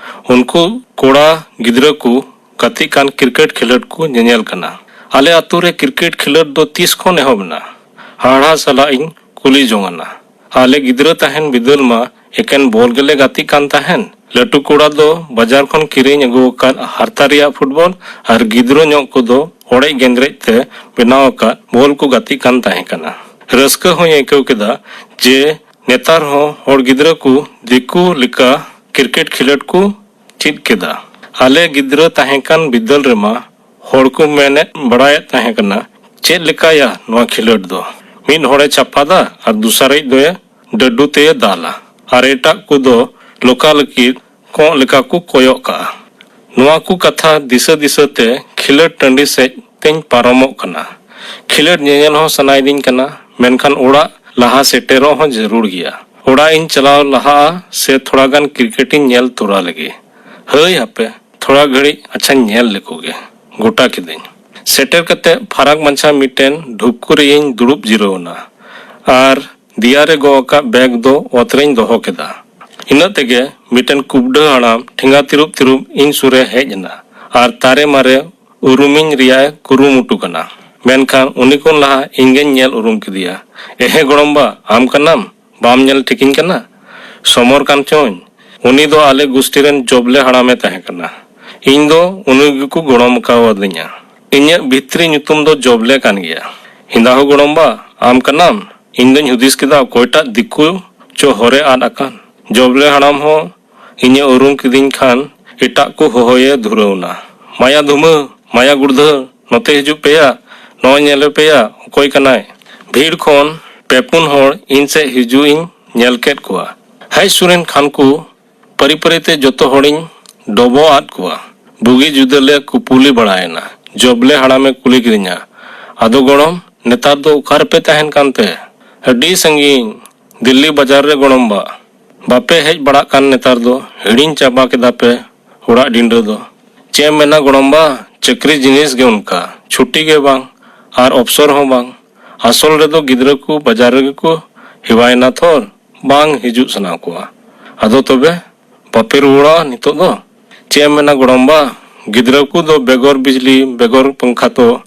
ᱩᱱᱠᱩ ᱠᱚᱲᱟ ᱜᱤᱫᱽᱨᱟᱹ ᱠᱚ ᱜᱟᱛᱮᱜ ᱠᱟᱱ ᱠᱨᱤᱠᱮᱴ ᱠᱷᱮᱞᱳᱰ ᱠᱚ ᱧᱮᱧᱮᱞ ᱠᱟᱱᱟ᱾ ᱟᱞᱮ ᱟᱛᱳ ᱨᱮ ᱠᱨᱤᱠᱮᱴ ᱠᱷᱮᱞᱳᱰ ᱫᱚ ᱛᱤᱥ ᱠᱷᱚᱱ ᱮᱦᱚᱵ ᱮᱱᱟ? ᱦᱟᱦᱟᱲᱟ ᱥᱟᱞᱟᱜ ᱤᱧ ᱠᱩᱞᱤ ᱡᱚᱝ ᱟᱱᱟ᱾ ᱟᱞᱮ ᱜᱤᱫᱽᱨᱟᱹ ᱛᱟᱦᱮᱱ ᱵᱤᱫᱟᱹᱞ ᱢᱟ ᱮᱠᱮᱱ ᱵᱚᱞ ᱜᱮᱞᱮ ᱜᱟᱛᱮᱜ ᱠᱟᱱ ᱛᱟᱦᱮᱱ᱾ ᱞᱟᱹᱴᱩ ᱠᱚᱲᱟ ᱫᱚ ᱵᱟᱡᱟᱨ ᱠᱷᱚᱱ ᱠᱤᱨᱤᱧ ᱟᱹᱜᱩ ᱟᱠᱟᱫ ᱦᱟᱨᱛᱟ ᱨᱮᱭᱟᱜ ᱯᱷᱩᱴᱵᱚᱞ ᱟᱨ ᱜᱤᱫᱽᱨᱟᱹ ᱧᱚᱜ ᱠᱚᱫᱚ ᱚᱲᱮᱡ ᱜᱮᱸᱫᱽᱨᱮᱡ ᱛᱮ ᱵᱮᱱᱟᱣ ᱟᱠᱟᱫ ᱵᱚᱞ ᱠᱚ ᱜᱟᱛᱮᱜ ᱠᱟᱱ ᱛᱟᱦᱮᱸ ᱠᱟᱱᱟ᱾ ᱨᱟᱹᱥᱠᱟᱹ ᱦᱚᱸᱧ ᱟᱹᱭᱠᱟᱹᱣ ᱠᱮᱫᱟ ᱡᱮ ᱱᱮᱛᱟᱨ ᱦᱚᱸ ᱦᱚᱲ ᱜᱤᱫᱽᱨᱟᱹ ᱠᱚ ᱫᱤᱠᱩ ᱞᱮᱠᱟ ᱠᱨᱤᱠᱮᱴ ᱠᱷᱮᱞᱳᱰ ᱠᱚ ᱪᱮᱫ ᱠᱮᱫᱟ᱾ ᱟᱞᱮ ᱜᱤᱫᱽᱨᱟᱹ ᱛᱟᱦᱮᱸ ᱠᱟᱱ ᱵᱤᱫᱟᱹᱞ ᱨᱮᱢᱟ ᱦᱚᱲ ᱠᱚ ᱢᱮᱱᱮᱫ ᱵᱟᱲᱟᱭᱮᱫ ᱛᱟᱦᱮᱸ ᱠᱟᱱᱟ, "ᱪᱮᱫ ᱞᱮᱠᱟᱭᱟ ᱱᱚᱣᱟ ᱠᱷᱮᱞᱳᱰ ᱫᱚ? ᱢᱤᱫ ᱦᱚᱲᱮ ᱪᱟᱯᱟᱫᱟ ᱟᱨ ᱫᱚᱥᱟᱨᱤᱡ ᱫᱚᱭ ᱰᱟᱹᱰᱩ ᱛᱮᱭᱮ ᱫᱟᱞᱟ ᱟᱨ ᱮᱴᱟᱜ ᱠᱚᱫᱚ ᱞᱚᱠᱟ ᱞᱟᱹᱜᱤᱫ ᱠᱚᱸᱜ ᱞᱮᱠᱟ ᱠᱚ ᱠᱚᱭᱚᱜ ᱠᱟᱜᱼᱟ᱾" ᱱᱚᱣᱟ ᱠᱚ ᱠᱟᱛᱷᱟ ᱫᱤᱥᱟᱹ ᱫᱤᱥᱟᱹ ᱛᱮ ᱠᱷᱮᱞᱳᱰ ᱴᱟᱺᱰᱤ ᱥᱮᱫ ᱛᱮᱧ ᱯᱟᱨᱚᱢᱚᱜ ᱠᱟᱱᱟ᱾ ᱠᱷᱮᱞᱳᱰ ᱧᱮᱧᱮᱞ ᱦᱚᱸ ᱥᱟᱱᱟᱭᱤᱫᱤᱧ ᱠᱟᱱᱟ, ᱢᱮᱱᱠᱷᱟᱱ ᱚᱲᱟᱜ ᱞᱟᱦᱟ ᱥᱮᱴᱮᱨᱚᱜ ᱦᱚᱸ ᱡᱟᱹᱨᱩᱲ ᱜᱮᱭᱟ᱾ ᱚᱲᱟᱜ ᱤᱧ ᱪᱟᱞᱟᱣ ᱞᱟᱦᱟᱜᱼᱟ ᱥᱮ ᱛᱷᱚᱲᱟ ᱜᱟᱱ ᱠᱨᱤᱠᱮᱴ ᱤᱧ ᱧᱮᱞ ᱛᱚᱨᱟ ᱞᱮᱜᱮ᱾ ᱦᱟᱹᱭ ᱦᱟᱯᱮ, ᱛᱷᱚᱲᱟ ᱜᱷᱟᱹᱲᱤᱡ ᱟᱪᱪᱷᱟᱧ ᱧᱮᱞ ᱞᱮᱠᱚ ᱜᱮ᱾ ᱜᱚᱴᱟ ᱠᱤᱫᱟᱹᱧ᱾ ᱥᱮᱴᱮᱨ ᱠᱟᱛᱮ ᱯᱷᱟᱨᱟᱠ ᱢᱟᱪᱷᱟ ᱢᱤᱫᱴᱮᱱ ᱰᱷᱩᱯᱠᱩ ᱨᱮ ᱤᱧ ᱫᱩᱲᱩᱵ ᱡᱤᱨᱟᱹᱣ ᱮᱱᱟ ᱟᱨ ᱫᱮᱭᱟ ᱨᱮ ᱜᱚᱜ ᱟᱠᱟᱫ ᱵᱮᱜᱽ ᱫᱚ ᱚᱛ ᱨᱮᱧ ᱫᱚᱦᱚ ᱠᱮᱫᱟ᱾ ᱤᱱᱟᱹᱜ ᱛᱮᱜᱮ ᱢᱤᱫᱴᱮᱱ ᱠᱩᱵᱰᱟᱹ ᱦᱟᱲᱟᱢ ᱴᱷᱮᱸᱜᱟ ᱛᱤᱨᱩᱵ ᱛᱤᱨᱩᱵ ᱤᱧ ᱥᱩᱨᱮ ᱦᱮᱡ ᱮᱱᱟ ᱟᱨ ᱛᱟᱨᱮ ᱢᱟᱨᱮ ᱩᱨᱩᱢᱤᱧ ᱨᱮᱭᱟᱜ ᱮ ᱠᱩᱨᱩᱢᱩᱴᱩ ᱠᱟᱱᱟ᱾ ᱢᱮᱱᱠᱷᱟᱱ ᱩᱱᱤ ᱠᱷᱚᱱ ᱞᱟᱦᱟ ᱤᱧ ᱜᱮᱧ ᱧᱮᱞ ᱩᱨᱩᱢ ᱠᱮᱫᱮᱭᱟ᱾ "ᱮᱦᱮ ᱜᱚᱲᱚᱢᱵᱟ, ᱟᱢ ᱠᱟᱱᱟᱢ? ᱵᱟᱢ ᱧᱮᱞ ᱴᱷᱤᱠᱤᱧ ᱠᱟᱱᱟ? ᱥᱚᱢᱚᱨ ᱠᱟᱱ ᱪᱚᱧ?" ᱩᱱᱤ ᱫᱚ ᱟᱞᱮ ᱜᱩᱥᱴᱤ ᱨᱮᱱ ᱡᱚᱵᱞᱮ ᱦᱟᱲᱟᱢᱮ ᱛᱟᱦᱮᱸ ᱠᱟᱱᱟ᱾ ᱤᱧ ᱫᱚ ᱩᱱᱤ ᱜᱮᱠᱚ ᱜᱚᱲᱚᱢ ᱟᱠᱟᱣᱟᱫᱤᱧᱟ᱾ ᱤᱧᱟᱹᱜ ᱵᱷᱤᱛᱨᱤ ᱧᱩᱛᱩᱢ ᱫᱚ ᱡᱚᱵᱞᱮ ᱠᱟᱱ ᱜᱮᱭᱟ᱾ "ᱦᱮᱸᱫᱟ ᱦᱳ ᱜᱚᱲᱚᱢᱵᱟ, ᱟᱢ ᱠᱟᱱᱟᱢ?" ᱤᱧ ᱫᱚᱧ ᱦᱩᱫᱤᱥ ᱠᱮᱫᱟ, ᱚᱠᱚᱭᱴᱟᱜ ᱫᱤᱠᱩ ᱪᱚ ᱦᱚᱨᱮ ᱟᱫ ᱟᱠᱟᱱ᱾ ᱡᱚᱵᱞᱮ ᱦᱟᱲᱟᱢ ᱦᱚᱸ ᱤᱧᱮ ᱩᱨᱩᱢ ᱠᱤᱫᱤᱧ ᱠᱷᱟᱱ ᱮᱴᱟᱜ ᱠᱚ ᱦᱚᱦᱚᱭᱮ ᱫᱷᱩᱨᱟᱹᱣ ᱮᱱᱟ, "ᱢᱟᱭᱟ ᱫᱷᱩᱢᱟᱹ, ᱢᱟᱭᱟ ᱜᱩᱲᱫᱷᱟᱹ, ᱱᱚᱛᱮ ᱦᱤᱡᱩᱜ ᱯᱮᱭᱟ, ᱱᱚᱜᱼᱚᱭ ᱧᱮᱞᱮ ᱯᱮᱭᱟ, ᱚᱠᱚᱭ ᱠᱟᱱᱟᱭ?" ᱵᱷᱤᱲ ᱠᱷᱚᱱ ᱯᱮ ᱯᱩᱱ ᱦᱚᱲ ᱤᱧ ᱥᱮᱫ ᱦᱤᱡᱩᱜ ᱤᱧ ᱧᱮᱞ ᱠᱮᱫ ᱠᱚᱣᱟ᱾ ᱦᱮᱡ ᱥᱩᱨᱮᱱ ᱠᱷᱟᱱ ᱠᱚ ᱯᱟᱹᱨᱤ ᱯᱟᱹᱨᱤ ᱛᱮ ᱡᱚᱛᱚ ᱦᱚᱲᱤᱧ ᱰᱚᱵᱚᱜ ᱟᱫ ᱠᱚᱣᱟ᱾ ᱵᱩᱜᱤ ᱡᱩᱫᱟᱹ ᱞᱮ ᱠᱩᱯᱩᱞᱤ ᱵᱟᱲᱟᱭᱮᱱᱟ᱾ ᱡᱚᱵᱽᱞᱮ ᱦᱟᱲᱟᱢᱮ ᱠᱩᱞᱤ ᱠᱤᱫᱤᱧᱟ, "ᱟᱫᱚ ᱜᱚᱲᱚᱢ, ᱱᱮᱛᱟᱨ ᱫᱚ ᱚᱠᱟ ᱨᱮᱯᱮ ᱛᱟᱦᱮᱱ ᱠᱟᱱᱛᱮ?" "ᱟᱹᱰᱤ ᱥᱟᱺᱜᱤᱧ, ᱫᱤᱞᱞᱤ ᱵᱟᱡᱟᱨ ᱨᱮ ᱜᱚᱲᱚᱢ ᱵᱟ᱾ ᱵᱟᱯᱮ ᱦᱮᱡ ᱵᱟᱲᱟᱜ ᱠᱟᱱ ᱱᱮᱛᱟᱨ ᱫᱚ? ᱦᱤᱲᱤᱧ ᱪᱟᱵᱟ ᱠᱮᱫᱟ ᱯᱮ ᱚᱲᱟᱜ ᱰᱤᱸᱰᱟᱹ ᱫᱚ?" "ᱪᱮᱫ ᱮᱢ ᱢᱮᱱᱟ ᱜᱚᱲᱚᱢ ᱵᱟ, ᱪᱟᱹᱠᱨᱤ ᱡᱤᱱᱤᱥ ᱜᱮ ᱚᱱᱠᱟ, ᱪᱷᱩᱴᱤ ᱜᱮ ᱵᱟᱝ ᱟᱨ ᱚᱯᱥᱚᱨ ᱦᱚᱸ ᱵᱟᱝ᱾ ᱟᱥᱚᱞ ᱨᱮᱫᱚ ᱜᱤᱫᱽᱨᱟᱹ ᱠᱚ ᱵᱟᱡᱟᱨ ᱨᱮᱜᱮ ᱠᱚ ᱦᱮᱣᱟᱭᱮᱱᱟ ᱛᱷᱚᱨ, ᱵᱟᱝ ᱦᱤᱡᱩᱜ ᱥᱟᱱᱟ ᱠᱚᱣᱟ᱾ ᱟᱫᱚ ᱛᱚᱵᱮ ᱵᱟᱯᱮ ᱨᱩᱣᱟᱹᱲᱟ ᱱᱤᱛᱚᱜ ᱫᱚ?" "ᱪᱮᱫ ᱮᱢ ᱢᱮᱱᱟ ᱜᱚᱲᱚᱢ ᱵᱟ, ᱜᱤᱫᱽᱨᱟᱹ ᱠᱚ ᱫᱚ ᱵᱮᱜᱚᱨ ᱵᱤᱡᱽᱞᱤ, ᱵᱮᱜᱚᱨ ᱯᱟᱝᱠᱷᱟ ᱛᱚ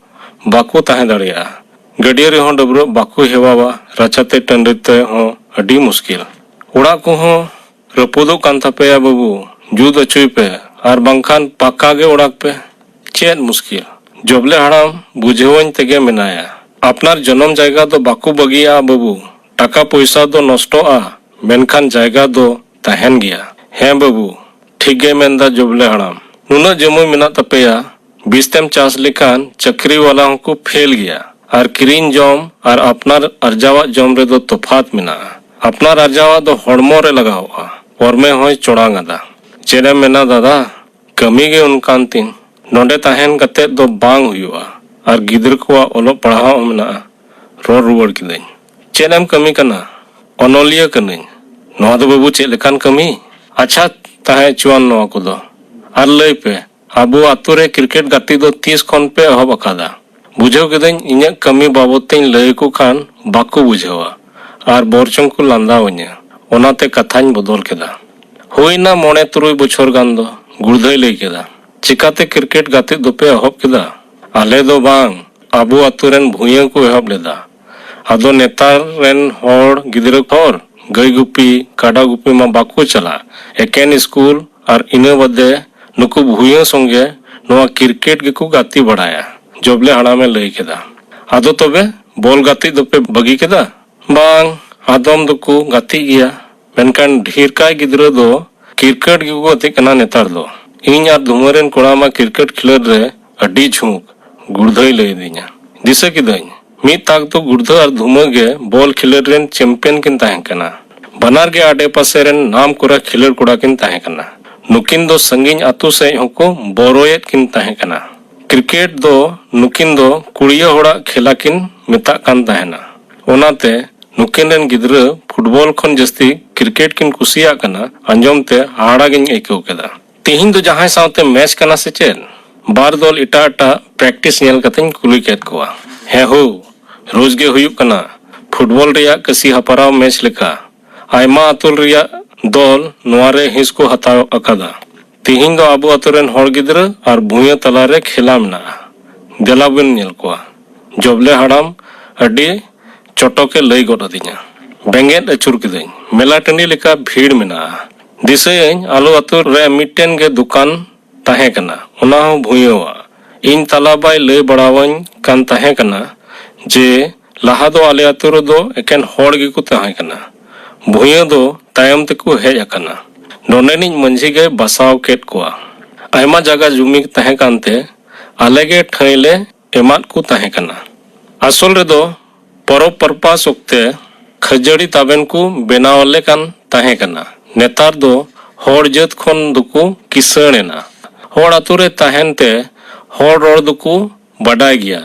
ᱵᱟᱠᱚ ᱛᱟᱦᱮᱸ ᱫᱟᱲᱮᱭᱟᱜᱼᱟ᱾ ᱜᱟᱹᱰᱭᱟᱹ ᱨᱮᱦᱚᱸ ᱰᱟᱹᱵᱽᱨᱟᱹᱜ ᱵᱟᱠᱚ ᱦᱮᱣᱟᱣᱟ, ᱨᱟᱪᱟᱛᱮ ᱴᱟᱺᱰᱤ ᱛᱮ ᱦᱚᱸ ᱟᱹᱰᱤ ᱢᱩᱥᱠᱤᱞ᱾ ᱚᱲᱟᱜ ᱠᱚᱦᱚᱸ ᱨᱟᱹᱯᱩᱫᱚᱜ ᱠᱟᱱ ᱛᱟᱯᱮᱭᱟ ᱵᱟᱹᱵᱩ, ᱡᱩᱛ ᱚᱪᱚᱭ ᱯᱮ, ᱟᱨ ᱵᱟᱝᱠᱷᱟᱱ ᱯᱟᱠᱟ ᱜᱮ ᱚᱲᱟᱜ ᱯᱮ᱾ ᱪᱮᱫ ᱢᱩᱥᱠᱤᱞ?" ᱡᱚᱵᱽᱞᱮ ᱦᱟᱲᱟᱢ ᱵᱩᱡᱷᱟᱹᱣᱟᱹᱧ ᱛᱮᱜᱮ ᱢᱮᱱᱟᱭᱟ, "ᱟᱯᱱᱟᱨ ᱡᱚᱱᱚᱢ ᱡᱟᱭᱜᱟ ᱫᱚ ᱵᱟᱠᱚ ᱵᱟᱹᱜᱤᱭᱟᱜᱼᱟ ᱵᱟᱹᱵᱩ᱾ ᱴᱟᱠᱟ ᱯᱚᱭᱥᱟ ᱫᱚ ᱱᱚᱥᱴᱚᱜᱼᱟ, ᱢᱮᱱᱠᱷᱟᱱ ᱡᱟᱭᱜᱟ ᱫᱚ ᱛᱟᱦᱮᱱ ᱜᱮᱭᱟ᱾ ᱦᱮᱸ ᱵᱟᱹᱵᱩ, ᱴᱷᱤᱠ ᱜᱮ ᱢᱮᱱᱫᱟ ᱡᱚᱵᱽᱞᱮ ᱦᱟᱲᱟᱢ᱾ ᱱᱩᱱᱟᱹᱜ ᱡᱚᱢᱤ ᱢᱮᱱᱟᱜ ᱛᱟᱯᱮᱭᱟ, ᱵᱤᱥ ᱛᱮᱢ ᱪᱟᱥ ᱞᱮᱠᱷᱟᱱ ᱪᱟᱹᱠᱨᱤ ᱣᱟᱞᱟ ᱦᱚᱸᱠᱚ ᱯᱷᱮᱞ ᱜᱮᱭᱟ᱾ ᱟᱨ ᱠᱤᱨᱤᱧ ᱡᱚᱢ ᱟᱨ ᱟᱯᱱᱟᱨ ᱟᱨᱡᱟᱣᱟᱜ ᱡᱚᱢ ᱨᱮᱫᱚ ᱛᱚᱯᱷᱟᱛ ᱢᱮᱱᱟᱜᱼᱟ᱾ ᱟᱯᱱᱟᱨ ᱟᱨᱡᱟᱣᱟᱜ ᱫᱚ ᱦᱚᱲᱢᱚ ᱨᱮ ᱞᱟᱜᱟᱣᱚᱜᱼᱟ, ᱯᱚᱨᱢᱮ ᱦᱚᱸᱭ ᱪᱚᱲᱟᱝ ᱟᱫᱟ᱾ ᱪᱮᱫ ᱮᱢ ᱢᱮᱱᱟ ᱫᱟᱫᱟ, ᱠᱟᱹᱢᱤ ᱜᱮ ᱚᱱᱠᱟᱱ ᱛᱤᱧ᱾ ᱱᱚᱰᱮ ᱛᱟᱦᱮᱱ ᱠᱟᱛᱮᱫ ᱫᱚ ᱵᱟᱝ ᱦᱩᱭᱩᱜᱼᱟ, ᱟᱨ ᱜᱤᱫᱽᱨᱟᱹ ᱠᱚᱣᱟᱜ ᱚᱞᱚᱜ ᱯᱟᱲᱦᱟᱣ ᱦᱚᱸ ᱢᱮᱱᱟᱜᱼᱟ᱾" ᱨᱚᱲ ᱨᱩᱣᱟᱹᱲ ᱠᱤᱫᱟᱹᱧ, "ᱪᱮᱫ ᱮᱢ ᱠᱟᱹᱢᱤ ᱠᱟᱱᱟ?" "ᱚᱱᱚᱞᱤᱭᱟᱹ ᱠᱟᱹᱱᱟᱹᱧ᱾" "ᱱᱚᱣᱟ ᱫᱚ ᱵᱟᱹᱵᱩ ᱪᱮᱫ ᱞᱮᱠᱟᱱ ᱠᱟᱹᱢᱤ?" "ᱟᱪᱪᱷᱟ, ᱛᱟᱦᱮᱸ ᱦᱚᱪᱚᱣᱟᱱ ᱱᱚᱣᱟ ᱠᱚᱫᱚ᱾ ᱟᱨ ᱞᱟᱹᱭ ᱯᱮ, ᱟᱵᱚ ᱟᱛᱳ ᱨᱮ ᱠᱨᱤᱠᱮᱴ ᱜᱟᱛᱮ ᱫᱚ ᱛᱤᱥ ᱠᱷᱚᱱ ᱯᱮ ᱮᱦᱚᱵ ᱟᱠᱟᱫᱟ?" ᱵᱩᱡᱷᱟᱹᱣ ᱠᱤᱫᱟᱹᱧ, ᱤᱧᱟᱹᱜ ᱠᱟᱹᱢᱤ ᱵᱟᱵᱚᱫ ᱛᱮᱧ ᱞᱟᱹᱭ ᱟᱠᱚ ᱠᱷᱟᱱ ᱵᱟᱠᱚ ᱵᱩᱡᱷᱟᱹᱣᱟ ᱟᱨ ᱵᱚᱨᱪᱚᱝ ᱠᱚ ᱞᱟᱸᱫᱟᱣᱟᱹᱧᱟ᱾ ᱚᱱᱟᱛᱮ ᱠᱟᱛᱷᱟᱧ ᱵᱚᱫᱚᱞ ᱠᱮᱫᱟ᱾ "ᱦᱩᱭᱱᱟ ᱢᱚᱬᱮ ᱛᱩᱨᱩᱭ ᱵᱚᱪᱷᱚᱨ ᱜᱟᱱ ᱫᱚ", ᱜᱩᱲᱫᱷᱟᱹᱭ ᱞᱟᱹᱭ ᱠᱮᱫᱟ᱾ "ᱪᱤᱠᱟᱛᱮ ᱠᱨᱤᱠᱮᱴ ᱜᱟᱛᱮᱜ ᱫᱚᱯᱮ ᱮᱦᱚᱵ ᱠᱮᱫᱟ?" "ᱟᱞᱮ ᱫᱚ ᱵᱟᱝ, ᱟᱵᱚ ᱟᱛᱳ ᱨᱮᱱ ᱵᱷᱩᱭᱟᱹ ᱠᱚ ᱮᱦᱚᱵ ᱞᱮᱫᱟ᱾ ᱟᱫᱚ ᱱᱮᱛᱟᱨ ᱨᱮᱱ ᱦᱚᱲ, ᱜᱤᱫᱽᱨᱟᱹ ᱦᱚᱲ, ᱜᱟᱹᱭ ᱜᱩᱯᱤ, ᱠᱟᱰᱟ ᱜᱩᱯᱤ ᱢᱟ ᱵᱟᱠᱚ ᱪᱟᱞᱟᱜ, ᱮᱠᱮᱱ ᱥᱠᱩᱞ ᱟᱨ ᱤᱱᱟᱹ ᱵᱟᱫᱮ ᱱᱩᱠᱩ ᱵᱷᱩᱭᱟᱹ ᱥᱚᱸᱜᱮ ᱱᱚᱣᱟ ᱠᱨᱤᱠᱮᱴ ᱜᱮᱠᱚ ᱜᱟᱛᱮ ᱵᱟᱲᱟᱭᱟ", ᱡᱚᱵᱽᱞᱮ ᱦᱟᱲᱟᱢᱮ ᱞᱟᱹᱭ ᱠᱮᱫᱟ᱾ "ᱟᱫᱚ ᱛᱚᱵᱮ ᱵᱚᱞ ᱜᱟᱛᱮᱜ ᱫᱚᱯᱮ ᱵᱟᱹᱜᱤ ᱠᱮᱫᱟ?" "ᱵᱟᱝ, ᱟᱫᱚᱢ ᱫᱚᱠᱚ ᱜᱟᱛᱮᱜ ᱜᱮᱭᱟ, ᱢᱮᱱᱠᱷᱟᱱ ᱰᱷᱮᱨ ᱠᱟᱭ ᱜᱤᱫᱽᱨᱟᱹ ᱫᱚ ᱠᱨᱤᱠᱮᱴ ᱜᱮᱠᱚ ᱜᱟᱛᱮᱜ ᱠᱟᱱᱟ ᱱᱮᱛᱟᱨ ᱫᱚ᱾ ᱤᱧ ᱟᱨ ᱫᱷᱩᱢᱟᱹ ᱨᱮᱱ ᱠᱚᱲᱟ ᱢᱟ ᱠᱨᱤᱠᱮᱴ ᱠᱷᱮᱞᱳᱰ ᱨᱮ ᱟᱹᱰᱤ ᱡᱷᱩᱸᱠ", ᱜᱩᱲᱫᱷᱟᱹᱭ ᱞᱟᱹᱭ ᱟᱹᱫᱤᱧᱟ᱾ ᱫᱤᱥᱟᱹ ᱠᱤᱫᱟᱹᱧ, ᱢᱤᱫ ᱛᱟᱠ ᱫᱚ ᱜᱩᱲᱫᱷᱟᱹ ᱟᱨ ᱫᱷᱩᱢᱟᱹ ᱜᱮ ᱵᱚᱞ ᱠᱷᱮᱞᱳᱰ ᱨᱮᱱ ᱪᱮᱢᱯᱤᱭᱚᱱ ᱠᱤᱱ ᱛᱟᱦᱮᱸ ᱠᱟᱱᱟ᱾ ᱵᱟᱱᱟᱨ ᱜᱮ ᱟᱰᱮ ᱯᱟᱥᱮ ᱨᱮᱱ ᱱᱟᱢ ᱠᱚᱨᱟ ᱠᱷᱮᱞᱳᱰ ᱠᱚᱲᱟ ᱠᱤᱱ ᱛᱟᱦᱮᱸ ᱠᱟᱱᱟ᱾ ᱱᱩᱠᱤᱱ ᱫᱚ ᱥᱟᱺᱜᱤᱧ ᱟᱹᱛᱩ ᱥᱮᱫ ᱦᱚᱸᱠᱚ ᱵᱚᱨᱚᱭᱮᱫ ᱠᱤᱱ ᱛᱟᱦᱮᱸ ᱠᱟᱱᱟ᱾ ᱠᱨᱤᱠᱮᱴ ᱫᱚ ᱱᱩᱠᱤᱱ ᱫᱚ ᱠᱩᱲᱤᱭᱟᱹ ᱦᱚᱲᱟᱜ ᱠᱷᱮᱞᱟ ᱠᱤᱱ ᱢᱮᱛᱟᱜ ᱠᱟᱱ ᱛᱟᱦᱮᱱᱟ᱾ ᱚᱱᱟᱛᱮ ᱱᱩᱠᱤᱱ ᱨᱮᱱ ᱜᱤᱫᱽᱨᱟᱹ ᱯᱷᱩᱴᱵᱚᱞ ᱠᱷᱚᱱ ᱡᱟᱹᱥᱛᱤ ᱠᱨᱤᱠᱮᱴ ᱠᱤᱱ ᱠᱩᱥᱤᱭᱟᱜ ᱠᱟᱱᱟ᱾ ᱟᱸᱡᱚᱢ ᱛᱮ ᱦᱟᱦᱟᱲᱟ ᱜᱤᱧ ᱟᱹᱭᱠᱟᱹᱣ ᱠᱮᱫᱟ᱾ ᱛᱤᱦᱤᱧ ᱫᱚ ᱡᱟᱦᱟᱸᱭ ᱥᱟᱶᱛᱮ ᱢᱮᱪ ᱠᱟᱱᱟ ᱥᱮ ᱪᱮᱫ? ᱵᱟᱨ ᱫᱚᱞ ᱮᱴᱟᱜ ᱮᱴᱟᱜ ᱯᱨᱮᱠᱴᱤᱥ ᱧᱮᱞ ᱠᱟᱛᱮᱧ ᱠᱩᱞᱤ ᱠᱮᱫ ᱠᱚᱣᱟ᱾ ᱦᱮᱸ ᱦᱳ, ᱨᱳᱡᱽ ᱜᱮ ᱦᱩᱭᱩᱜ ᱠᱟᱱᱟ᱾ ᱯᱷᱩᱴᱵᱚᱞ ᱨᱮᱭᱟᱜ ᱠᱟᱹᱥᱤ ᱦᱟᱯᱟᱨᱟᱣ ᱢᱮᱪ ᱞᱮᱠᱟ᱾ ᱟᱭᱢᱟ ᱟᱹᱛᱩ ᱨᱮᱭᱟᱜ ᱫᱚᱞ ᱱᱚᱣᱟ ᱨᱮ ᱦᱤᱸᱥ ᱠᱚ ᱦᱟᱛᱟᱣ ᱟᱠᱟᱫᱟ᱾ ᱛᱤᱦᱤᱧ ᱫᱚ ᱟᱵᱚ ᱟᱹᱛᱩ ᱨᱮᱱ ᱦᱚᱲ ᱜᱤᱫᱽᱨᱟᱹ ᱟᱨ ᱵᱷᱩᱭᱟᱹ ᱛᱟᱞᱟ ᱨᱮ ᱠᱷᱮᱞᱟ ᱢᱮᱱᱟᱜᱼᱟ᱾ ᱫᱮᱞᱟ ᱵᱚᱱ ᱧᱮᱞ ᱠᱚᱣᱟ᱾ ᱡᱚᱵᱞᱮ ᱦᱟᱲᱟᱢ ᱟᱹᱰᱤ ᱪᱚᱴᱚᱠᱮ ᱞᱟᱹᱭ ᱜᱚᱫ ᱟᱹᱫᱤᱧᱟ᱾ ᱵᱮᱸᱜᱮᱫ ᱟᱹᱪᱩᱨ ᱠᱤᱫᱟᱹᱧ᱾ ᱢᱮᱞᱟ ᱴᱟᱺᱰᱤ ᱞᱮᱠᱟ ᱵᱷᱤᱲ ᱢᱮᱱᱟᱜᱼᱟ᱾ ᱫᱤᱥᱟᱹᱭᱟᱹᱧ, ᱟᱞᱚ ᱟᱹᱛᱩ ᱨᱮ ᱢᱤᱫᱴᱮᱱ ᱜᱮ ᱫᱚᱠᱟᱱ ᱛᱟᱦᱮᱸ ᱠᱟᱱᱟ, ᱚᱱᱟ ᱦᱚᱸ ᱵᱷᱩᱭᱟᱹᱣᱟᱜ᱾ ᱤᱧ ᱛᱟᱞᱟ ᱵᱟᱭ ᱞᱟᱹᱭ ᱵᱟᱲᱟᱣᱟᱹᱧ ᱠᱟᱱ ᱛᱟᱦᱮᱸ ᱠᱟᱱᱟ ᱡᱮ ᱞᱟᱦᱟ ᱫᱚ ᱟᱞᱮ ᱟᱹᱛᱩ ᱨᱮᱫᱚ ᱮᱠᱮᱱ ᱦᱚᱲ ᱜᱮᱠᱚ ᱛᱟᱦᱮᱸ ᱠᱟᱱᱟ᱾ ᱵᱷᱩᱭᱟᱹ ᱫᱚ ᱛᱟᱭᱚᱢ ᱛᱮᱠᱚ ᱦᱮᱡ ᱟᱠᱟᱱᱟ᱾ ᱱᱚᱰᱮᱱᱤᱡ ᱢᱟᱹᱡᱷᱤ ᱜᱮᱭ ᱵᱟᱥᱟᱣ ᱠᱮᱫ ᱠᱚᱣᱟ᱾ ᱟᱭᱢᱟ ᱡᱟᱭᱜᱟ ᱡᱩᱢᱤ ᱛᱟᱦᱮᱸ ᱠᱟᱱᱛᱮ ᱟᱞᱮ ᱜᱮ ᱴᱷᱟᱹᱭ ᱞᱮ ᱮᱢᱟᱫ ᱠᱚ ᱛᱟᱦᱮᱸ ᱠᱟᱱᱟ᱾ ᱟᱥᱚᱞ ᱨᱮᱫᱚ ᱯᱚᱨᱚᱵᱽ ᱯᱚᱨᱯᱟᱥ ᱚᱠᱛᱮ ᱠᱷᱟᱹᱡᱟᱹᱲᱤ ᱛᱟᱵᱮᱱ ᱠᱚ ᱵᱮᱱᱟᱣ ᱟᱞᱮ ᱠᱟᱱ ᱛᱟᱦᱮᱸ ᱠᱟᱱᱟ᱾ ᱱᱮᱛᱟᱨ ᱫᱚ ᱦᱚᱲ ᱡᱟᱹᱛ ᱠᱷᱚᱱ ᱫᱚᱠᱚ ᱠᱤᱥᱟᱹᱬ ᱮᱱᱟ᱾ ᱦᱚᱲ ᱟᱛᱳ ᱨᱮ ᱛᱟᱦᱮᱱ ᱛᱮ ᱦᱚᱲ ᱨᱚᱲ ᱫᱚᱠᱚ ᱵᱟᱰᱟᱭ ᱜᱮᱭᱟ᱾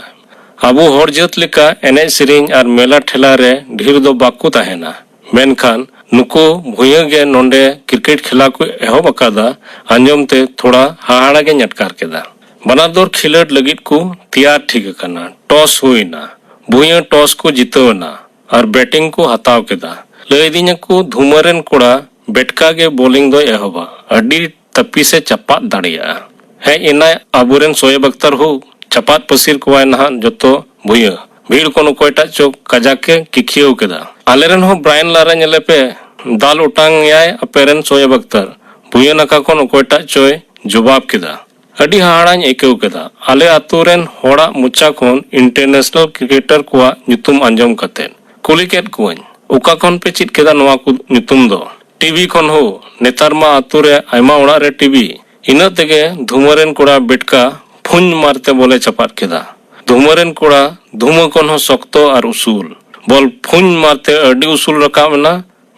ᱟᱵᱚ ᱦᱚᱲ ᱡᱟᱹᱛ ᱞᱮᱠᱟ ᱮᱱᱮᱡ ᱥᱮᱨᱮᱧ ᱟᱨ ᱢᱮᱞᱟ ᱴᱷᱮᱞᱟ ᱨᱮ ᱰᱷᱮᱨ ᱫᱚ ᱵᱟᱠᱚ ᱛᱟᱦᱮᱱᱟ᱾ ᱢᱮᱱᱠᱷᱟᱱ ᱱᱩᱠᱩ ᱵᱷᱩᱭᱟᱹ ᱜᱮ ᱱᱚᱰᱮ ᱠᱨᱤᱠᱮᱴ ᱠᱷᱮᱞᱟ ᱠᱚ ᱮᱦᱚᱵ ᱟᱠᱟᱫᱟ᱾ ᱟᱸᱡᱚᱢ ᱛᱮ ᱛᱷᱚᱲᱟ ᱦᱟᱦᱟᱲᱟ ᱜᱮᱧ ᱟᱴᱠᱟᱨ ᱠᱮᱫᱟ᱾ ᱵᱟᱱᱟᱨ ᱫᱚᱞ ᱠᱷᱮᱞᱳᱰ ᱞᱟᱹᱜᱤᱫ ᱠᱚ ᱛᱮᱭᱟᱨ ᱴᱷᱤᱠ ᱟᱠᱟᱱᱟ᱾ ᱴᱚᱥ ᱦᱩᱭ ᱮᱱᱟ᱾ ᱵᱷᱩᱭᱟᱹ ᱴᱚᱥ ᱠᱚ ᱡᱤᱛᱟᱹᱣ ᱮᱱᱟ ᱟᱨ ᱵᱮᱴᱤᱝ ᱠᱚ ᱦᱟᱛᱟᱣ ᱠᱮᱫᱟ᱾ ᱞᱟᱹᱭ ᱫᱤᱧᱟ ᱠᱚ ᱫᱷᱩᱢᱟᱹ ᱨᱮᱱ ᱠᱚᱲᱟ ᱵᱮᱴᱠᱟ ᱜᱮ ᱵᱳᱞᱤᱝ ᱫᱚᱭ ᱮᱦᱚᱵᱟ᱾ ᱟᱹᱰᱤ ᱛᱟᱹᱯᱤᱥ ᱮ ᱪᱟᱯᱟᱫ ᱫᱟᱲᱮᱭᱟᱜᱼᱟ᱾ ᱦᱮᱡ ᱮᱱᱟᱭ ᱟᱵᱚᱨᱮᱱ ᱥᱳᱭᱮᱵ ᱟᱠᱛᱟᱨ ᱦᱚᱸ᱾ ᱪᱟᱯᱟᱫ ᱯᱟᱹᱥᱤᱨ ᱠᱚᱣᱟᱭ ᱱᱟᱦᱟᱜ ᱡᱚᱛᱚ ᱵᱷᱩᱭᱟᱹ᱾ ᱵᱷᱤᱲ ᱠᱷᱚᱱ ᱚᱠᱚᱭᱴᱟᱜ ᱪᱚ ᱠᱟᱡᱟᱠ ᱮ ᱠᱤᱠᱤᱭᱟᱹᱣ ᱠᱮᱫᱟ᱾ ᱟᱞᱮᱨᱮᱱ ᱦᱚᱸ ᱵᱨᱟᱭᱟᱱ ᱞᱟᱨᱟ ᱧᱮᱞᱮ ᱯᱮ, ᱫᱟᱞ ᱚᱴᱟᱝ ᱮᱭᱟᱭ ᱟᱯᱮᱨᱮᱱ ᱥᱳᱭᱮᱵ ᱟᱠᱛᱟᱨ᱾ ᱵᱷᱩᱭᱟᱹ ᱱᱟᱠᱷᱟ ᱠᱷᱚᱱ ᱚᱠᱚᱭᱴᱟᱜ ᱪᱚᱭ ᱡᱚᱵᱟᱵ ᱠᱮᱫᱟ᱾ ᱟᱹᱰᱤ ᱦᱟᱦᱟᱲᱟᱧ ᱟᱹᱭᱠᱟᱹᱣ ᱠᱮᱫᱟ᱾ ᱟᱞᱮ ᱟᱛᱳ ᱨᱮᱱ ᱦᱚᱲᱟᱜ ᱢᱚᱪᱟ ᱠᱷᱚᱱ ᱤᱱᱴᱟᱨᱱᱮᱥᱱᱟᱞ ᱠᱨᱤᱠᱮᱴᱟᱨ ᱠᱚᱣᱟᱜ ᱧᱩᱛᱩᱢ ᱟᱸᱡᱚᱢ ᱠᱟᱛᱮ ᱠᱩᱞᱤ ᱠᱮᱫ ᱠᱚᱣᱟᱹᱧ, "ᱚᱠᱟ ᱠᱷᱚᱱ ᱯᱮ ᱪᱮᱫ ᱠᱮᱫᱟ ᱱᱚᱣᱟ ᱠᱚ ᱧᱩᱛᱩᱢ ᱫᱚ?" "ᱴᱤᱵᱷᱤ ᱠᱷᱚᱱ ᱦᱳ, ᱱᱮᱛᱟᱨ ᱢᱟ ᱟᱛᱳ ᱨᱮ ᱟᱭᱢᱟ ᱚᱲᱟᱜ ᱨᱮ ᱴᱤᱵᱷᱤ, ᱤᱱᱟᱹᱜ ᱛᱮᱜᱮ ᱫᱷᱩᱢᱟᱹ ᱨᱮᱱ ᱠᱚᱲᱟ ᱵᱮᱴᱠᱟ ᱯᱷᱩᱧ ᱢᱟᱨᱛᱮ ᱵᱚᱞᱮ ᱪᱟᱯᱟᱫ ᱠᱮᱫᱟ᱾ ᱫᱷᱩᱢᱟᱹ ᱨᱮᱱ ᱠᱚᱲᱟ ᱫᱷᱩᱢᱟᱹ ᱠᱷᱚᱱ ᱦᱚᱸ ᱥᱚᱠᱛᱚ ᱟᱨ ᱩᱥᱩᱞ, ᱵᱚᱞ ᱯᱷᱩᱧ ᱢᱟᱨᱛᱮ ᱟᱹᱰᱤ ᱩᱥᱩᱞ ᱨᱟᱠᱟᱵ ᱮᱱᱟ᱾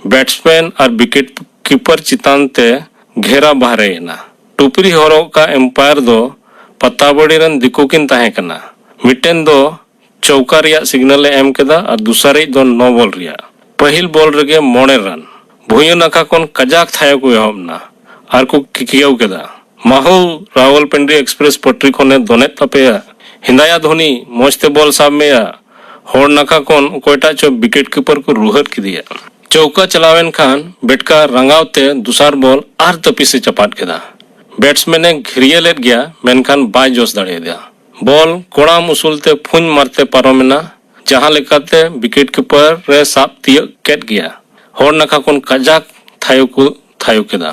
ᱵᱮᱴᱥᱢᱮᱱ ᱟᱨ ᱣᱤᱠᱮᱴ ᱠᱤᱯᱟᱨ ᱪᱮᱛᱟᱱ ᱛᱮ ᱜᱷᱮᱨᱟ ᱵᱟᱦᱨᱮᱭᱮᱱᱟ᱾ ᱴᱩᱯᱨᱤ ᱦᱚᱨᱚᱜ ᱟᱠᱟᱫ ᱟᱢᱯᱟᱭᱟᱨ ᱫᱚ ᱯᱟᱛᱟᱵᱟᱲᱤ ᱨᱮᱱ ᱫᱤᱠᱩ ᱠᱤᱱ ᱛᱟᱦᱮᱸ ᱠᱟᱱᱟ᱾ ᱢᱤᱫᱴᱮᱱ ᱫᱚ ᱪᱚᱣᱠᱟ ᱨᱮᱭᱟᱜ ᱥᱤᱜᱽᱱᱟᱞ ᱮ ᱮᱢ ᱠᱮᱫᱟ ᱟᱨ ᱫᱚᱥᱟᱨᱤᱡ ᱫᱚ ᱱᱚ ᱵᱚᱞ ᱨᱮᱭᱟᱜ᱾ ᱯᱟᱹᱦᱤᱞ ᱵᱚᱞ ᱨᱮᱜᱮ ᱢᱚᱬᱮ ᱨᱟᱱ᱾ ᱵᱷᱩᱭᱟᱹ ᱱᱟᱠᱷᱟ ᱠᱷᱚᱱ ᱠᱟᱡᱟᱠ ᱛᱷᱟᱭᱚ ᱠᱚ ᱮᱦᱚᱵ ᱮᱱᱟ ᱟᱨ ᱠᱚ ᱠᱤᱠᱤᱭᱟᱹᱣ ᱠᱮᱫᱟ, "ᱢᱟᱦᱳ, ᱨᱟᱣᱚᱞᱯᱤᱱᱰᱤ ᱮᱠᱥᱯᱨᱮᱥ ᱯᱟᱴᱨᱤ ᱠᱷᱚᱱᱮ ᱫᱚᱱᱮᱫ ᱛᱟᱯᱮᱭᱟ᱾ ᱦᱮᱸᱫᱟᱭᱟ ᱫᱷᱚᱱᱤ, ᱢᱚᱡᱽ ᱛᱮ ᱵᱚᱞ ᱥᱟᱵ ᱢᱮᱭᱟ᱾" ᱦᱚᱲ ᱱᱟᱠᱷᱟ ᱠᱷᱚᱱ ᱚᱠᱚᱭᱴᱟᱜ ᱪᱚ ᱣᱤᱠᱮᱴ ᱠᱤᱯᱟᱨ ᱠᱚ ᱨᱩᱦᱟᱹᱫ ᱠᱮᱫᱮᱭᱟ᱾ ᱪᱚᱣᱠᱟ ᱪᱟᱞᱟᱣᱮᱱ ᱠᱷᱟᱱ ᱵᱮᱴᱠᱟ ᱨᱟᱸᱜᱟᱣ ᱛᱮ ᱫᱚᱥᱟᱨ ᱵᱚᱞ ᱟᱨ ᱛᱟᱹᱯᱤᱥ ᱮ ᱪᱟᱯᱟᱫ ᱠᱮᱫᱟ᱾ ᱵᱮᱴᱥᱢᱮᱱ ᱮ ᱜᱷᱤᱨᱭᱟᱹ ᱞᱮᱫ ᱜᱮᱭᱟ, ᱢᱮᱱᱠᱷᱟᱱ ᱵᱟᱭ ᱡᱚᱥ ᱫᱟᱲᱮᱭᱟᱫᱮᱭᱟ᱾ ᱵᱚᱞ ᱠᱚᱲᱟᱢ ᱩᱥᱩᱞ ᱛᱮ ᱯᱷᱩᱧ ᱢᱟᱨᱛᱮ ᱯᱟᱨᱚᱢᱮᱱᱟ, ᱡᱟᱦᱟᱸ ᱞᱮᱠᱟᱛᱮ ᱣᱤᱠᱮᱴ ᱠᱤᱯᱟᱨ ᱮ ᱥᱟᱵ ᱛᱤᱭᱟᱹᱜ ᱠᱮᱫ ᱜᱮᱭᱟ᱾ ᱦᱚᱲ ᱱᱟᱠᱷᱟ ᱠᱷᱚᱱ ᱠᱟᱡᱟᱠ ᱛᱷᱟᱭᱚ ᱠᱚ ᱛᱷᱟᱭᱚ ᱠᱮᱫᱟ᱾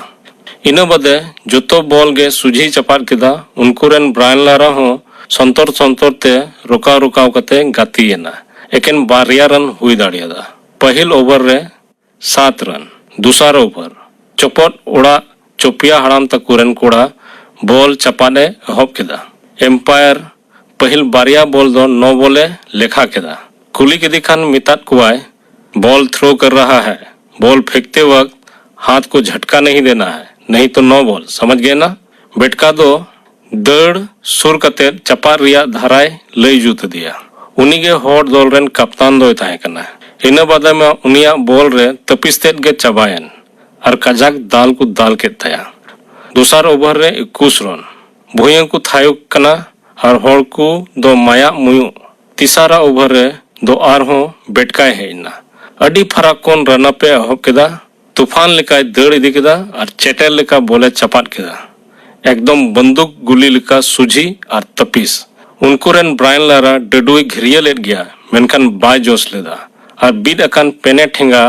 ᱤᱱᱟᱹ ᱵᱟᱫᱮ ᱡᱚᱛᱚ ᱵᱚᱞ ᱜᱮ ᱥᱩᱡᱷᱤ ᱪᱟᱯᱟᱫ ᱠᱮᱫᱟ᱾ ᱩᱱᱠᱩ ᱨᱮᱱ ᱵᱨᱟᱭᱟᱱ ᱞᱟᱨᱟ ᱦᱚᱸ ᱥᱚᱱᱛᱚᱨ ᱥᱚᱱᱛᱚᱨ ᱛᱮ ᱨᱚᱠᱟᱣ ᱨᱚᱠᱟᱣ ᱠᱟᱛᱮ ᱜᱟᱛᱮᱭᱮᱱᱟ᱾ ᱮᱠᱮᱱ ᱵᱟᱨᱭᱟ ᱨᱟᱱ ᱦᱩᱭ ᱫᱟᱲᱮᱭᱟᱫᱟ᱾ ᱯᱟᱹᱦᱤᱞ ᱳᱵᱷᱟᱨ ᱨᱮ ᱥᱟᱛ ᱨᱟᱱ᱾ ᱫᱚᱥᱟᱨ ᱳᱵᱷᱟᱨ, ᱪᱚᱯᱚᱫ ᱚᱲᱟᱜ ᱪᱚᱯᱤᱭᱟ ᱦᱟᱲᱟᱢ ᱛᱟᱠᱚ ᱨᱮᱱ ᱠᱚᱲᱟ ᱵᱚᱞ ᱪᱟᱯᱟᱫ ᱮ ᱮᱦᱚᱵ ᱠᱮᱫᱟ᱾ ᱟᱢᱯᱟᱭᱟᱨ ᱯᱟᱹᱦᱤᱞ ᱵᱟᱨᱭᱟ ᱵᱚᱞ ᱫᱚ ᱱᱚ ᱵᱚᱞ ᱮ ᱞᱮᱠᱷᱟ ᱠᱮᱫᱟ᱾ ᱠᱩᱞᱤ ᱠᱮᱫᱮ ᱠᱷᱟᱱ ᱢᱮᱛᱟᱫ ᱠᱚᱣᱟᱭ, "ᱵᱚᱞ ᱛᱷᱨᱳ ᱠᱟᱨ ᱨᱟᱦᱟ ᱦᱟᱭ, ᱵᱚᱞ ᱯᱷᱮᱸᱠᱛᱮ ᱣᱟᱠᱛ ᱦᱟᱛ ᱠᱚ ᱡᱷᱟᱴᱠᱟ ᱱᱟᱦᱤ ᱫᱮᱱᱟ ᱦᱟᱭ, ᱱᱟᱦᱤ ᱛᱚ ᱱᱚ ᱵᱚᱞ, ᱥᱟᱢᱟᱡᱽ ᱜᱮ ᱱᱟ?" ᱵᱮᱴᱠᱟ ᱫᱚ ᱫᱟᱹᱲ ᱥᱩᱨ ᱠᱟᱛᱮ ᱪᱟᱯᱟᱫ ᱨᱮᱭᱟᱜ ᱫᱷᱟᱨᱟᱭ ᱞᱟᱹᱭ ᱡᱩᱛ ᱟᱫᱮᱭᱟ᱾ ᱩᱱᱤᱜᱮ ᱦᱚᱲ ᱫᱚᱞ ᱨᱮᱱ ᱠᱟᱯᱛᱟᱱ ᱫᱚᱭ ᱛᱟᱦᱮᱸ ᱠᱟᱱᱟ᱾ ᱤᱱᱟᱹ ᱵᱟᱫᱮ ᱢᱟ ᱩᱱᱤᱭᱟᱜ ᱵᱚᱞ ᱨᱮ ᱛᱟᱹᱯᱤᱥ ᱛᱮᱫ ᱜᱮ ᱪᱟᱵᱟᱭᱮᱱ ᱟᱨ ᱠᱟᱡᱟᱠ ᱫᱟᱞ ᱠᱚ ᱫᱟᱞ ᱠᱮᱫ ᱛᱟᱭᱟ᱾ ᱫᱚᱥᱟᱨ ᱳᱵᱷᱟᱨ ᱨᱮ ᱮᱠᱩᱥ ᱨᱟᱱ᱾ ᱵᱷᱩᱭᱟᱹᱝ ᱠᱚ ᱛᱷᱟᱭᱚ ᱠᱟᱱᱟ ᱟᱨ ᱦᱚᱲ ᱠᱚ ᱫᱚ ᱢᱟᱭᱟᱜ ᱢᱩᱭᱩᱜ᱾ ᱛᱤᱥᱟᱨᱟ ᱳᱵᱷᱟᱨ ᱨᱮ ᱫᱚ ᱟᱨᱦᱚᱸ ᱵᱮᱴᱠᱟᱭ ᱦᱮᱡ ᱮᱱᱟ᱾ ᱟᱹᱰᱤ ᱯᱷᱟᱨᱟᱠ ᱠᱷᱚᱱ ᱨᱟᱱᱟᱯ ᱮ ᱮᱦᱚᱵ ᱠᱮᱫᱟ᱾ ᱛᱩᱯᱷᱟᱱ ᱞᱮᱠᱟᱭ ᱫᱟᱹᱲ ᱤᱫᱤ ᱠᱮᱫᱟ ᱟᱨ ᱪᱮᱴᱮᱨ ᱞᱮᱠᱟ ᱵᱚᱞᱮ ᱪᱟᱯᱟᱫ ᱠᱮᱫᱟ᱾ ᱮᱠᱫᱚᱢ ᱵᱚᱱᱫᱩᱠ ᱜᱩᱞᱤ ᱞᱮᱠᱟ ᱥᱩᱡᱷᱤ ᱟᱨ ᱛᱟᱹᱯᱤᱥ᱾ ᱩᱱᱠᱩ ᱨᱮᱱ ᱵᱨᱟᱭᱟᱱ ᱞᱟᱨᱟ ᱰᱟᱹᱰᱩᱭ ᱜᱷᱤᱨᱭᱟᱹ ᱞᱮᱫ ᱜᱮᱭᱟ, ᱢᱮᱱᱠᱷᱟᱱ ᱵᱟᱭ ᱡᱚᱥ ᱞᱮᱫᱟ ᱟᱨ ᱵᱤᱫ ᱟᱠᱟᱱ ᱯᱮᱱᱮ ᱴᱷᱮᱸᱜᱟ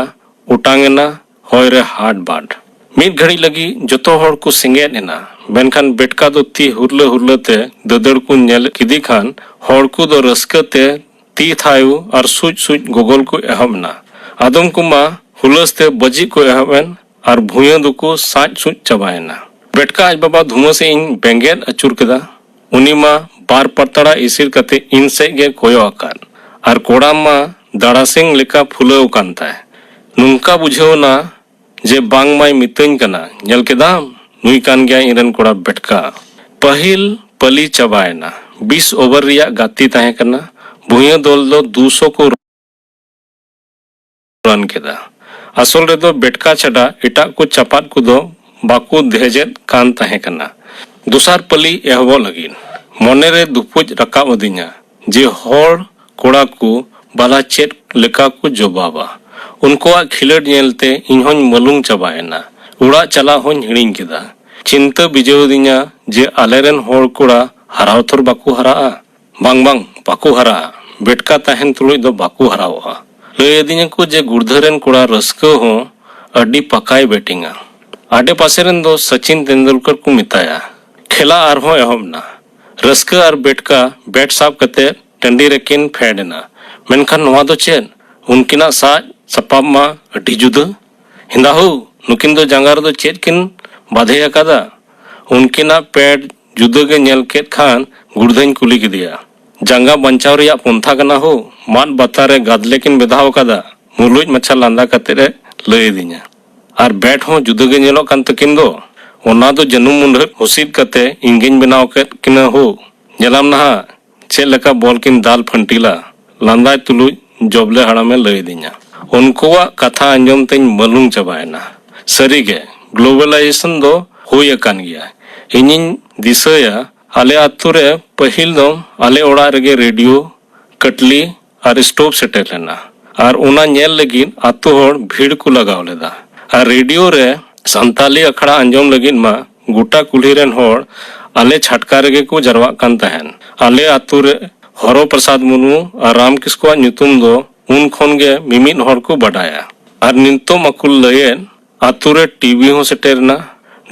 ᱚᱴᱟᱝ ᱮᱱᱟ ᱦᱚᱭ ᱨᱮ ᱦᱟᱴ ᱵᱟᱴ᱾ ᱢᱤᱫ ᱜᱷᱟᱹᱲᱤᱡ ᱞᱟᱹᱜᱤᱫ ᱡᱚᱛᱚ ᱦᱚᱲ ᱠᱚ ᱥᱮᱸᱜᱮᱫ ᱮᱱᱟ, ᱢᱮᱱᱠᱷᱟᱱ ᱵᱮᱴᱠᱟ ᱫᱚ ᱛᱤ ᱦᱩᱨᱞᱟᱹ ᱦᱩᱨᱞᱟᱹ ᱛᱮ ᱫᱟᱹᱫᱟᱹᱲ ᱠᱚ ᱧᱮᱞ ᱠᱮᱫᱮ ᱠᱷᱟᱱ ᱦᱚᱲ ᱠᱚ ᱫᱚ ᱨᱟᱹᱥᱠᱟᱹ ᱛᱮ ᱛᱤ ᱛᱷᱟᱭᱚ ᱟᱨ ᱥᱩᱡ ᱥᱩᱡ ᱜᱚᱜᱚᱞ ᱠᱚ ᱮᱦᱚᱵ ᱮᱱᱟ᱾ ᱟᱫᱚᱢ ᱠᱚᱢᱟ ᱦᱩᱞᱟᱹᱥ ᱛᱮ ᱵᱟᱹᱡᱤ ᱠᱚ ᱮᱦᱚᱵ ᱮᱱ ᱟᱨ ᱵᱷᱩᱭᱟᱹ ᱫᱚᱠᱚ ᱥᱟᱡ ᱥᱩᱡ ᱪᱟᱵᱟᱭᱮᱱᱟ᱾ ᱵᱮᱴᱠᱟ ᱟᱡ ᱵᱟᱵᱟ ᱫᱷᱩᱢᱟᱹ ᱥᱮᱫ ᱤᱧ ᱵᱮᱸᱜᱮᱫ ᱟᱹᱪᱩᱨ ᱠᱮᱫᱟ᱾ ᱩᱱᱤ ᱢᱟ ᱵᱟᱨ ᱯᱟᱛᱲᱟ ᱤᱥᱤᱨ ᱠᱟᱛᱮ ᱤᱧ ᱥᱮᱫ ᱜᱮ ᱠᱚᱭᱚᱜ ᱟᱠᱟᱫ ᱟᱨ ᱠᱚᱲᱟᱢ ᱢᱟ ᱫᱟᱲᱟᱥᱤᱝ ᱞᱮᱠᱟ ᱯᱷᱩᱞᱟᱹᱣ ᱟᱠᱟᱱ ᱛᱟᱭ᱾ ᱱᱚᱝᱠᱟ ᱵᱩᱡᱷᱟᱹᱣ ᱮᱱᱟ ᱡᱮ ᱵᱟᱝᱢᱟᱭ ᱢᱤᱛᱟᱹᱧ ᱠᱟᱱᱟ, "ᱧᱮᱞ ᱠᱮᱫᱟᱢ, ᱱᱩᱭ ᱠᱟᱱ ᱜᱮᱭᱟᱭ ᱤᱧᱨᱮᱱ ᱠᱚᱲᱟ ᱵᱮᱴᱠᱟ᱾" ᱯᱟᱹᱦᱤᱞ ᱯᱟᱹᱞᱤ ᱪᱟᱵᱟᱭᱮᱱᱟ᱾ ᱵᱤᱥ ᱳᱵᱷᱟᱨ ᱨᱮᱭᱟᱜ ᱜᱟᱛᱮ ᱛᱟᱦᱮᱸ ᱠᱟᱱᱟ᱾ ᱵᱷᱩᱭᱟᱹ ᱫᱚᱞ ᱫᱚ ᱫᱩᱥᱚ ᱠᱚ ᱨᱟᱱ ᱠᱮᱫᱟ᱾ ᱟᱥᱚᱞ ᱨᱮᱫᱚ ᱵᱮᱴᱠᱟ ᱪᱷᱟᱰᱟ ᱮᱴᱟᱜ ᱠᱚ ᱪᱟᱯᱟᱫ ᱠᱚᱫᱚ ᱵᱟᱠᱚ ᱫᱷᱮᱡᱮᱫ ᱠᱟᱱ ᱛᱟᱦᱮᱸ ᱠᱟᱱᱟ᱾ ᱫᱚᱥᱟᱨ ᱯᱟᱹᱞᱤ ᱮᱦᱚᱵᱚᱜ ᱞᱟᱹᱜᱤᱫ ᱢᱚᱱᱮᱨᱮ ᱫᱩᱯᱩᱡ ᱨᱟᱠᱟᱵ ᱟᱹᱫᱤᱧᱟ ᱡᱮ ᱦᱚᱲ ᱠᱚᱲᱟ ᱠᱚ ᱵᱟᱞᱟ ᱪᱮᱫ ᱞᱮᱠᱟ ᱠᱚ ᱡᱚᱵᱟᱵᱟ᱾ ᱩᱱᱠᱩᱣᱟᱜ ᱠᱷᱤᱞᱟᱹᱰ ᱧᱮᱞᱛᱮ ᱤᱧᱦᱚᱧ ᱢᱟᱹᱞᱩᱝ ᱪᱟᱵᱟᱭᱮᱱᱟ᱾ ᱚᱲᱟᱜ ᱪᱟᱞᱟᱜ ᱦᱚᱧ ᱦᱤᱲᱤᱧ ᱠᱮᱫᱟ᱾ ᱪᱤᱱᱛᱟᱹ ᱵᱤᱡᱟᱹᱣ ᱟᱹᱫᱤᱧᱟ ᱡᱮ ᱟᱞᱮᱨᱮᱱ ᱦᱚᱲ ᱠᱚᱲᱟ ᱦᱟᱨᱟ ᱩᱛᱟᱹᱨ ᱵᱟᱠᱚ ᱦᱟᱨᱟᱜᱼᱟ᱾ ᱵᱟᱝ, ᱵᱟᱝ, ᱵᱟᱠᱚ ᱦᱟᱨᱟᱜᱼᱟ᱾ ᱵᱮᱴᱠᱟ ᱛᱟᱦᱮᱱ ᱛᱩᱞᱩᱡ ᱫᱚ ᱵᱟᱠᱚ ᱦᱟᱨᱟᱣᱚᱜᱼᱟ᱾ ᱞᱟᱹᱭ ᱟᱹᱫᱤᱧᱟ ᱠᱚ ᱡᱮ ᱜᱩᱲᱫᱷᱟᱹ ᱨᱮᱱ ᱠᱚᱲᱟ ᱨᱟᱹᱥᱠᱟᱹ ᱦᱚᱸ ᱟᱹᱰᱤ ᱯᱟᱠᱟᱭ ᱵᱮᱴᱤᱝᱟ᱾ ᱟᱰᱮ ᱯᱟᱥᱮ ᱨᱮᱱ ᱫᱚ ᱥᱚᱪᱤᱱ ᱛᱮᱱᱫᱩᱞᱠᱚᱨ ᱠᱚ ᱢᱮᱛᱟᱭᱟ᱾ ᱠᱷᱮᱞᱟ ᱟᱨᱦᱚᱸ ᱮᱦᱚᱵ ᱮᱱᱟ᱾ ᱨᱟᱹᱥᱠᱟᱹ ᱟᱨ ᱵᱮᱴᱠᱟ ᱵᱮᱴ ᱥᱟᱵ ᱠᱟᱛᱮ ᱴᱟᱺᱰᱤ ᱨᱮᱠᱤᱱ ᱯᱷᱮᱰ ᱮᱱᱟ᱾ ᱢᱮᱱᱠᱷᱟᱱ ᱱᱚᱣᱟ ᱫᱚ ᱪᱮᱫ? ᱩᱱᱠᱤᱱᱟᱜ ᱥᱟᱡ ᱥᱟᱯᱟᱵ ᱢᱟ ᱟᱹᱰᱤ ᱡᱩᱫᱟᱹ᱾ ᱦᱮᱸᱫᱟ ᱦᱳ, ᱱᱩᱠᱤᱱ ᱫᱚ ᱡᱟᱸᱜᱟ ᱨᱮᱫᱚ ᱪᱮᱫ ᱠᱤᱱ ᱵᱟᱫᱷᱮ ᱟᱠᱟᱫᱟ? ᱩᱱᱠᱤᱱᱟᱜ ᱯᱮᱰ ᱡᱩᱫᱟᱹ ᱜᱮ ᱧᱮᱞ ᱠᱮᱫ ᱠᱷᱟᱱ ᱜᱩᱲᱫᱷᱟᱹᱧ ᱠᱩᱞᱤ ᱠᱮᱫᱮᱭᱟ, "ᱡᱟᱸᱜᱟ ᱵᱟᱧᱪᱟᱣ ᱨᱮᱭᱟᱜ ᱯᱚᱱᱛᱷᱟ ᱠᱟᱱᱟ ᱦᱳ?" ᱢᱟᱫ ᱵᱟᱛᱟ ᱨᱮ ᱜᱟᱫᱞᱮ ᱠᱤᱱ ᱵᱮᱫᱷᱟᱣ ᱟᱠᱟᱫᱟ, ᱢᱩᱞᱩᱡ ᱢᱟᱪᱷᱟ ᱞᱟᱸᱫᱟ ᱠᱟᱛᱮ ᱮ ᱞᱟᱹᱭ ᱟᱹᱫᱤᱧᱟ᱾ "ᱟᱨ ᱵᱮᱴ ᱦᱚᱸ ᱡᱩᱫᱟᱹ ᱜᱮ ᱧᱮᱞᱚᱜ ᱠᱟᱱ ᱛᱟᱹᱠᱤᱱ ᱫᱚ᱾ ᱚᱱᱟ ᱫᱚ ᱡᱟᱹᱱᱩᱢ ᱢᱩᱸᱰᱷᱟᱹᱫ ᱦᱩᱥᱤᱫ ᱠᱟᱛᱮ ᱤᱧ ᱜᱤᱧ ᱵᱮᱱᱟᱣ ᱠᱮᱫ ᱠᱤᱱᱟ ᱦᱳ᱾ ᱧᱮᱞᱟᱢ ᱱᱟᱦᱟᱜ, ᱪᱮᱫ ᱞᱮᱠᱟ ᱵᱚᱞ ᱠᱤᱱ ᱫᱟᱞ ᱯᱷᱟᱹᱱᱴᱤᱞᱟ?" ᱞᱟᱸᱫᱟᱭ ᱛᱩᱞᱩᱡ ᱡᱚᱵᱞᱮ ᱦᱟᱲᱟᱢᱮ ᱞᱟᱹᱭ ᱟᱹᱫᱤᱧᱟ᱾ ᱩᱱᱠᱩᱣᱟᱜ ᱠᱟᱛᱷᱟ ᱟᱸᱡᱚᱢ ᱛᱮᱧ ᱢᱟᱹᱞᱩᱝ ᱪᱟᱵᱟᱭᱮᱱᱟ᱾ ᱥᱟᱹᱨᱤᱜᱮ, ᱜᱞᱳᱵᱟᱞᱟᱭᱡᱮᱥᱚᱱ ᱫᱚ ᱦᱩᱭ ᱟᱠᱟᱱ ᱜᱮᱭᱟ᱾ ᱤᱧᱤᱧ ᱫᱤᱥᱟᱹᱭᱟ, ᱟᱞᱮ ᱟᱹᱛᱩ ᱨᱮ ᱯᱟᱹᱦᱤᱞ ᱫᱚ ᱟᱞᱮ ᱚᱲᱟᱜ ᱨᱮᱜᱮ ᱨᱮᱰᱤᱭᱳ, ᱠᱟᱴᱞᱤ ᱟᱨ ᱥᱴᱳᱵᱷ ᱥᱮᱴᱮᱨ ᱞᱮᱱᱟ᱾ ᱟᱨ ᱚᱱᱟ ᱧᱮᱞ ᱞᱟᱹᱜᱤᱫ ᱟᱹᱛᱩ ᱦᱚᱲ ᱵᱷᱤᱲ ᱠᱚ ᱞᱟᱜᱟᱣ ᱞᱮᱫᱟ᱾ ᱟᱨ ᱨᱮᱰᱤᱭᱳ ᱨᱮ ᱥᱟᱱᱛᱟᱞᱤ ᱟᱠᱷᱲᱟ ᱟᱸᱡᱚᱢ ᱞᱟᱹᱜᱤᱫ ᱢᱟ ᱜᱚᱴᱟ ᱠᱩᱞᱦᱤ ᱨᱮᱱ ᱦᱚᱲ ᱟᱞᱮ ᱪᱷᱟᱴᱠᱟ ᱨᱮᱜᱮ ᱠᱚ ᱡᱟᱨᱣᱟᱜ ᱠᱟᱱ ᱛᱟᱦᱮᱸᱱ᱾ ᱟᱞᱮ ᱟᱹᱛᱩ ᱨᱮ ᱦᱚᱨᱚ ᱯᱨᱚᱥᱟᱫᱽ ᱢᱩᱨᱢᱩ ᱟᱨ ᱨᱟᱢ ᱠᱤᱥᱠᱩᱣᱟᱜ ᱧᱩᱛᱩᱢ ᱫᱚ ᱩᱱ ᱠᱷᱚᱱ ᱜᱮ ᱢᱤᱢᱤᱫ ᱦᱚᱲ ᱠᱚ ᱵᱟᱰᱟᱭᱟ᱾ ᱟᱨ ᱱᱤᱛᱚᱜ ᱢᱟᱠᱚ ᱞᱟᱹᱭᱮᱫ, ᱟᱹᱛᱩ ᱨᱮ ᱴᱤᱵᱷᱤ ᱦᱚᱸ ᱥᱮᱴᱮᱨ ᱮᱱᱟ,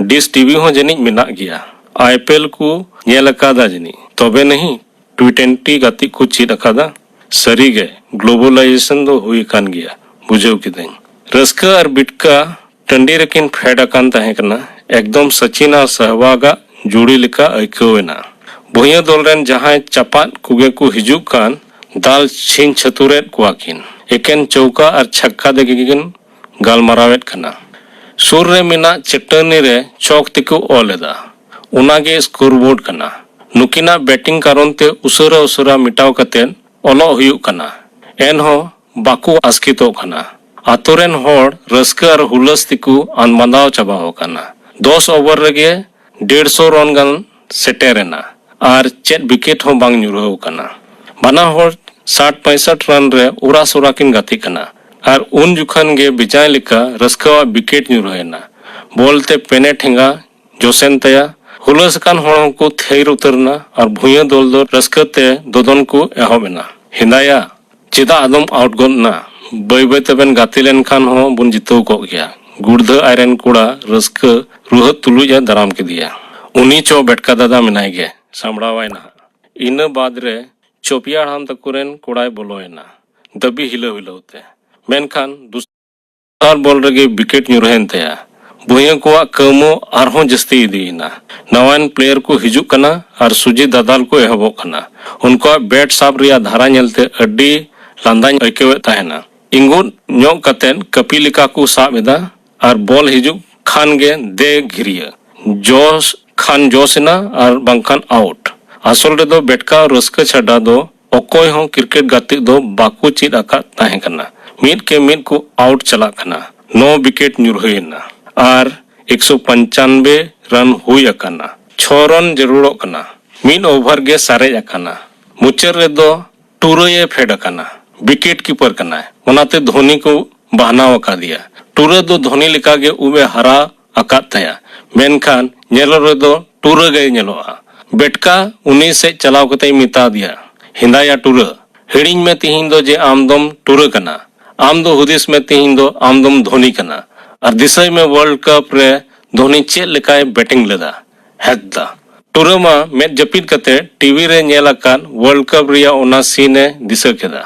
ᱰᱤᱥ ᱴᱤᱵᱷᱤ ᱦᱚᱸ ᱡᱟᱹᱱᱤᱡ ᱢᱮᱱᱟᱜ ᱜᱮᱭᱟ᱾ ᱟᱭᱯᱤᱮᱞ ᱠᱚ ᱧᱮᱞ ᱟᱠᱟᱫᱟ ᱡᱟᱹᱱᱤᱡ, ᱛᱚᱵᱮ ᱱᱟᱹᱦᱤ ᱴᱤ ᱴᱩᱭᱮᱱᱴᱤ ᱜᱟᱛᱮᱜ ᱠᱚ ᱪᱮᱫ ᱟᱠᱟᱫᱟ᱾ ᱥᱟᱹᱨᱤᱜᱮ, ᱜᱞᱳᱵᱟᱞᱟᱭᱡᱮᱥᱚᱱ ᱫᱚ ᱦᱩᱭ ᱟᱠᱟᱱ ᱜᱮᱭᱟ, ᱵᱩᱡᱷᱟᱹᱣ ᱠᱤᱫᱟᱹᱧ᱾ ᱨᱟᱹᱥᱠᱟᱹ ᱟᱨ ᱵᱤᱴᱠᱟ ᱴᱟᱺᱰᱤ ᱨᱮᱠᱤᱱ ᱯᱷᱮᱰ ᱟᱠᱟᱱ ᱛᱟᱦᱮᱸ ᱠᱟᱱᱟ᱾ ᱮᱠᱫᱚᱢ ᱥᱚᱪᱤᱱ ᱟᱨ ᱥᱮᱦᱣᱟᱜᱟᱜ ᱡᱩᱲᱤ ᱞᱮᱠᱟ ᱟᱹᱭᱠᱟᱹᱣ ᱮᱱᱟ᱾ ᱵᱷᱩᱭᱟᱹ ᱫᱚᱞ ᱨᱮᱱ ᱡᱟᱦᱟᱸᱭ ᱪᱟᱯᱟᱫ ᱠᱚᱜᱮ ᱠᱚ ᱦᱤᱡᱩᱜ ᱠᱟᱱ, ᱫᱟᱞ ᱪᱷᱤᱝ ᱪᱷᱟᱹᱛᱩᱨᱮᱫ ᱠᱚᱣᱟ ᱠᱤᱱ᱾ ᱮᱠᱮᱱ ᱪᱚᱣᱠᱟ ᱟᱨ ᱪᱷᱟᱠᱠᱟ ᱛᱮᱜᱮ ᱠᱤᱱ ᱜᱟᱞᱢᱟᱨᱟᱣᱮᱫ ᱠᱟᱱᱟ᱾ ᱥᱩᱨ ᱨᱮ ᱢᱮᱱᱟᱜ ᱪᱟᱹᱴᱟᱹᱱᱤ ᱨᱮ ᱪᱚᱠ ᱛᱮᱠᱚ ᱚᱞ ᱮᱫᱟ᱾ ᱚᱱᱟᱜᱮ ᱥᱠᱳᱨᱵᱳᱨᱰ ᱠᱟᱱᱟ᱾ ᱱᱩᱠᱤᱱᱟᱜ ᱵᱮᱴᱤᱝ ᱠᱟᱨᱚᱱ ᱛᱮ ᱩᱥᱟᱹᱨᱟ ᱩᱥᱟᱹᱨᱟ ᱢᱮᱴᱟᱣ ᱠᱟᱛᱮ ᱚᱞᱚᱜ ᱦᱩᱭᱩᱜ ᱠᱟᱱᱟ᱾ ᱮᱱᱦᱚᱸ ᱵᱟᱠᱚ ᱟᱥᱠᱮᱛᱚᱜ ᱠᱟᱱᱟ᱾ ᱟᱛᱳ ᱨᱮᱱ ᱦᱚᱲ ᱨᱟᱹᱥᱠᱟᱹ ᱟᱨ ᱦᱩᱞᱟᱹᱥ ᱛᱮᱠᱚ ᱟᱱᱵᱟᱸᱫᱟᱣ ᱪᱟᱵᱟᱣ ᱟᱠᱟᱱᱟ᱾ ᱫᱚᱥ ᱳᱵᱷᱟᱨ ᱨᱮᱜᱮ ᱰᱮᱲᱥᱚ ᱨᱚᱱ ᱜᱟᱱ ᱥᱮᱴᱮᱨ ᱮᱱᱟ ᱟᱨ ᱪᱮᱫ ᱣᱤᱠᱮᱴ ᱦᱚᱸ ᱵᱟᱝ ᱧᱩᱨᱦᱟᱹᱣ ᱟᱠᱟᱱᱟ᱾ ᱵᱟᱱᱟ ᱦᱚᱲ ᱥᱟᱴ ᱯᱚᱸᱭᱥᱚᱴ ᱨᱟᱱ ᱨᱮ ᱩᱨᱟᱥᱩᱨᱟ ᱠᱤᱱ ᱜᱟᱛᱮᱜ ᱠᱟᱱᱟ ᱟᱨ ᱩᱱ ᱡᱚᱠᱷᱚᱱ ᱜᱮ ᱵᱮᱡᱟᱭ ᱞᱮᱠᱟ ᱨᱟᱹᱥᱠᱟᱹᱣᱟᱜ ᱣᱤᱠᱮᱴ ᱧᱩᱨᱦᱟᱹᱭᱮᱱᱟ᱾ ᱵᱚᱞ ᱛᱮ ᱯᱮᱱᱮ ᱴᱷᱮᱸᱜᱟ ᱡᱚᱥᱮᱱ ᱛᱟᱭᱟ᱾ ᱦᱩᱞᱟᱹᱥ ᱟᱠᱟᱱ ᱦᱚᱲ ᱦᱚᱸᱠᱚ ᱛᱷᱤᱨ ᱩᱛᱟᱹᱨ ᱮᱱᱟ ᱟᱨ ᱵᱷᱩᱭᱟᱹ ᱫᱚᱞ ᱫᱚ ᱨᱟᱹᱥᱠᱟᱹ ᱛᱮ ᱫᱚᱫᱚᱱ ᱠᱚ ᱮᱦᱚᱵ ᱮᱱᱟ᱾ ᱦᱮᱸᱫᱟᱭᱟ, ᱪᱮᱫᱟᱜ ᱟᱫᱚᱢ ᱟᱣᱩᱴ ᱜᱚᱫ ᱮᱱᱟ? ᱵᱟᱹᱭ ᱵᱟᱹᱭ ᱛᱮᱵᱮᱱ ᱜᱟᱛᱮ ᱞᱮᱱᱠᱷᱟᱱ ᱦᱚᱸ ᱵᱚᱱ ᱡᱤᱛᱟᱹᱣ ᱠᱚᱜ ᱜᱮᱭᱟ᱾ ᱜᱩᱲᱫᱷᱟᱹ ᱟᱡ ᱨᱮᱱ ᱠᱚᱲᱟ ᱨᱟᱹᱥᱠᱟᱹ ᱨᱩᱦᱟᱹᱫ ᱛᱩᱞᱩᱡ ᱮ ᱫᱟᱨᱟᱢ ᱠᱮᱫᱮᱭᱟ᱾ ᱩᱱᱤ ᱪᱚ ᱵᱮᱴᱠᱟ ᱫᱟᱫᱟ ᱢᱮᱱᱟᱭ ᱜᱮ, ᱥᱟᱢᱵᱲᱟᱣᱟᱭ ᱱᱟᱦᱟᱜ᱾ ᱤᱱᱟᱹ ᱵᱟᱫᱽ ᱨᱮ ᱪᱚᱯᱤᱭᱟ ᱦᱟᱲᱟᱢ ᱛᱟᱠᱚ ᱨᱮᱱ ᱠᱚᱲᱟᱭ ᱵᱚᱞᱚᱭᱮᱱᱟ, ᱫᱟᱹᱵᱤ ᱦᱤᱞᱟᱹᱣ ᱦᱤᱞᱟᱹᱣ ᱛᱮ᱾ ᱢᱮᱱᱠᱷᱟᱱ ᱫᱚᱥᱟᱨ ᱵᱚᱞ ᱨᱮᱜᱮ ᱣᱤᱠᱮᱴ ᱧᱩᱨᱦᱟᱹᱭᱮᱱ ᱛᱟᱭᱟ᱾ ᱵᱷᱩᱭᱟᱹ ᱠᱚᱣᱟᱜ ᱠᱟᱹᱣᱢᱟᱹᱣ ᱟᱨᱦᱚᱸ ᱡᱟᱹᱥᱛᱤ ᱤᱫᱤᱭᱮᱱᱟ᱾ ᱱᱟᱣᱟᱱ ᱯᱞᱮᱭᱟᱨ ᱠᱚ ᱦᱤᱡᱩᱜ ᱠᱟᱱᱟ ᱟᱨ ᱥᱩᱡᱤ ᱫᱟᱫᱟᱞ ᱠᱚ ᱮᱦᱚᱵᱚᱜ ᱠᱟᱱᱟ᱾ ᱩᱱᱠᱩᱣᱟᱜ ᱵᱮᱴ ᱥᱟᱵ ᱨᱮᱭᱟᱜ ᱫᱷᱟᱨᱟ ᱧᱮᱞᱛᱮ ᱟᱹᱰᱤ ᱞᱟᱸᱫᱟᱧ ᱟᱹᱭᱠᱟᱹᱣᱮᱫ ᱛᱟᱦᱮᱱᱟ᱾ ᱤᱸᱜᱩᱫ ᱧᱚᱜ ᱠᱟᱛᱮᱫ ᱠᱟᱹᱯᱤ ᱞᱮᱠᱟ ᱠᱚ ᱥᱟᱵ ᱮᱫᱟ ᱟᱨ ᱵᱚᱞ ᱦᱤᱡᱩᱜ ᱠᱷᱟᱱ ᱜᱮ ᱫᱮ ᱜᱷᱤᱨᱭᱟᱹ᱾ ᱡᱚᱥ ᱠᱷᱟᱱ ᱡᱚᱥ ᱮᱱᱟ ᱟᱨ ᱵᱟᱝᱠᱷᱟᱱ ᱟᱣᱩᱴ᱾ ᱟᱥᱚᱞ ᱨᱮᱫᱚ ᱵᱮᱴᱠᱟ ᱨᱟᱹᱥᱠᱟᱹ ᱪᱷᱟᱰᱟ ᱫᱚ ᱚᱠᱚᱭ ᱦᱚᱸ ᱠᱨᱤᱠᱮᱴ ᱜᱟᱛᱮᱜ ᱫᱚ ᱵᱟᱠᱚ ᱪᱮᱫ ᱟᱠᱟᱫ ᱛᱟᱦᱮᱸ ᱠᱟᱱᱟ᱾ ᱢᱤᱫ ᱠᱮ ᱢᱤᱫ ᱠᱚ ᱟᱣᱩᱴ ᱪᱟᱞᱟᱜ ᱠᱟᱱᱟ᱾ ᱱᱚ ᱣᱤᱠᱮᱴ ᱧᱩᱨᱦᱟᱹᱭᱮᱱᱟ ᱟᱨ ᱮᱠᱥᱚ ᱯᱚᱧᱪᱟᱱᱵᱮ ᱨᱟᱱ ᱦᱩᱭ ᱟᱠᱟᱱᱟ᱾ ᱪᱷᱚ ᱨᱟᱱ ᱡᱟᱹᱨᱩᱲᱚᱜ ᱠᱟᱱᱟ᱾ ᱢᱤᱫ ᱳᱵᱷᱟᱨ ᱜᱮ ᱥᱟᱨᱮᱡ ᱟᱠᱟᱱᱟ᱾ ᱢᱩᱪᱟᱹᱫ ᱨᱮᱫᱚ ᱴᱩᱨᱟᱹᱭ ᱮ ᱯᱷᱮᱰ ᱟᱠᱟᱱᱟ᱾ ᱣᱤᱠᱮᱴ ᱠᱤᱯᱟᱨ ᱠᱟᱱᱟᱭ, ᱚᱱᱟᱛᱮ ᱫᱷᱳᱱᱤ ᱠᱚ ᱵᱟᱦᱱᱟᱣ ᱟᱠᱟᱫᱮᱭᱟ᱾ ᱴᱩᱨᱟᱹ ᱫᱚ ᱫᱷᱳᱱᱤ ᱞᱮᱠᱟᱜᱮ ᱩᱵ ᱮ ᱦᱟᱨᱟ ᱟᱠᱟᱫ ᱛᱟᱭᱟ, ᱢᱮᱱᱠᱷᱟᱱ ᱧᱮᱞᱚᱜ ᱨᱮᱫᱚ ᱴᱩᱨᱟᱹ ᱜᱮᱭ ᱧᱮᱞᱚᱜᱼᱟ᱾ ᱵᱮᱴᱠᱟ ᱩᱱᱤ ᱥᱮᱫ ᱪᱟᱞᱟᱣ ᱠᱟᱛᱮᱭ ᱢᱮᱛᱟ ᱫᱮᱭᱟ, "ᱦᱮᱸᱫᱟᱭᱟ ᱴᱩᱨᱟᱹ, ᱦᱤᱲᱤᱧ ᱢᱮ ᱛᱤᱦᱤᱧ ᱫᱚ ᱡᱮ ᱟᱢ ᱫᱚᱢ ᱴᱩᱨᱟᱹ ᱠᱟᱱᱟ᱾ ᱟᱢ ᱫᱚ ᱦᱩᱫᱤᱥ ᱢᱮ ᱛᱤᱦᱤᱧ ᱫᱚ ᱟᱢ ᱫᱚᱢ ᱫᱷᱳᱱᱤ ᱠᱟᱱᱟ᱾ ᱟᱨ ᱫᱤᱥᱟᱹᱭ ᱢᱮ ᱣᱟᱨᱞᱰ ᱠᱟᱯ ᱨᱮ ᱫᱷᱳᱱᱤ ᱪᱮᱫ ᱞᱮᱠᱟᱭ ᱵᱮᱴᱤᱝ ᱞᱮᱫᱟ᱾" ᱦᱮᱸᱫᱟ ᱴᱩᱨᱟᱹ ᱢᱟ ᱢᱮᱫ ᱡᱟᱹᱯᱤᱫ ᱠᱟᱛᱮ ᱴᱤᱵᱷᱤ ᱨᱮ ᱧᱮᱞ ᱟᱠᱟᱫ ᱣᱟᱨᱞᱰ ᱠᱟᱯ ᱨᱮᱭᱟᱜ ᱚᱱᱟ ᱥᱤᱱ ᱮ ᱫᱤᱥᱟᱹ ᱠᱮᱫᱟ᱾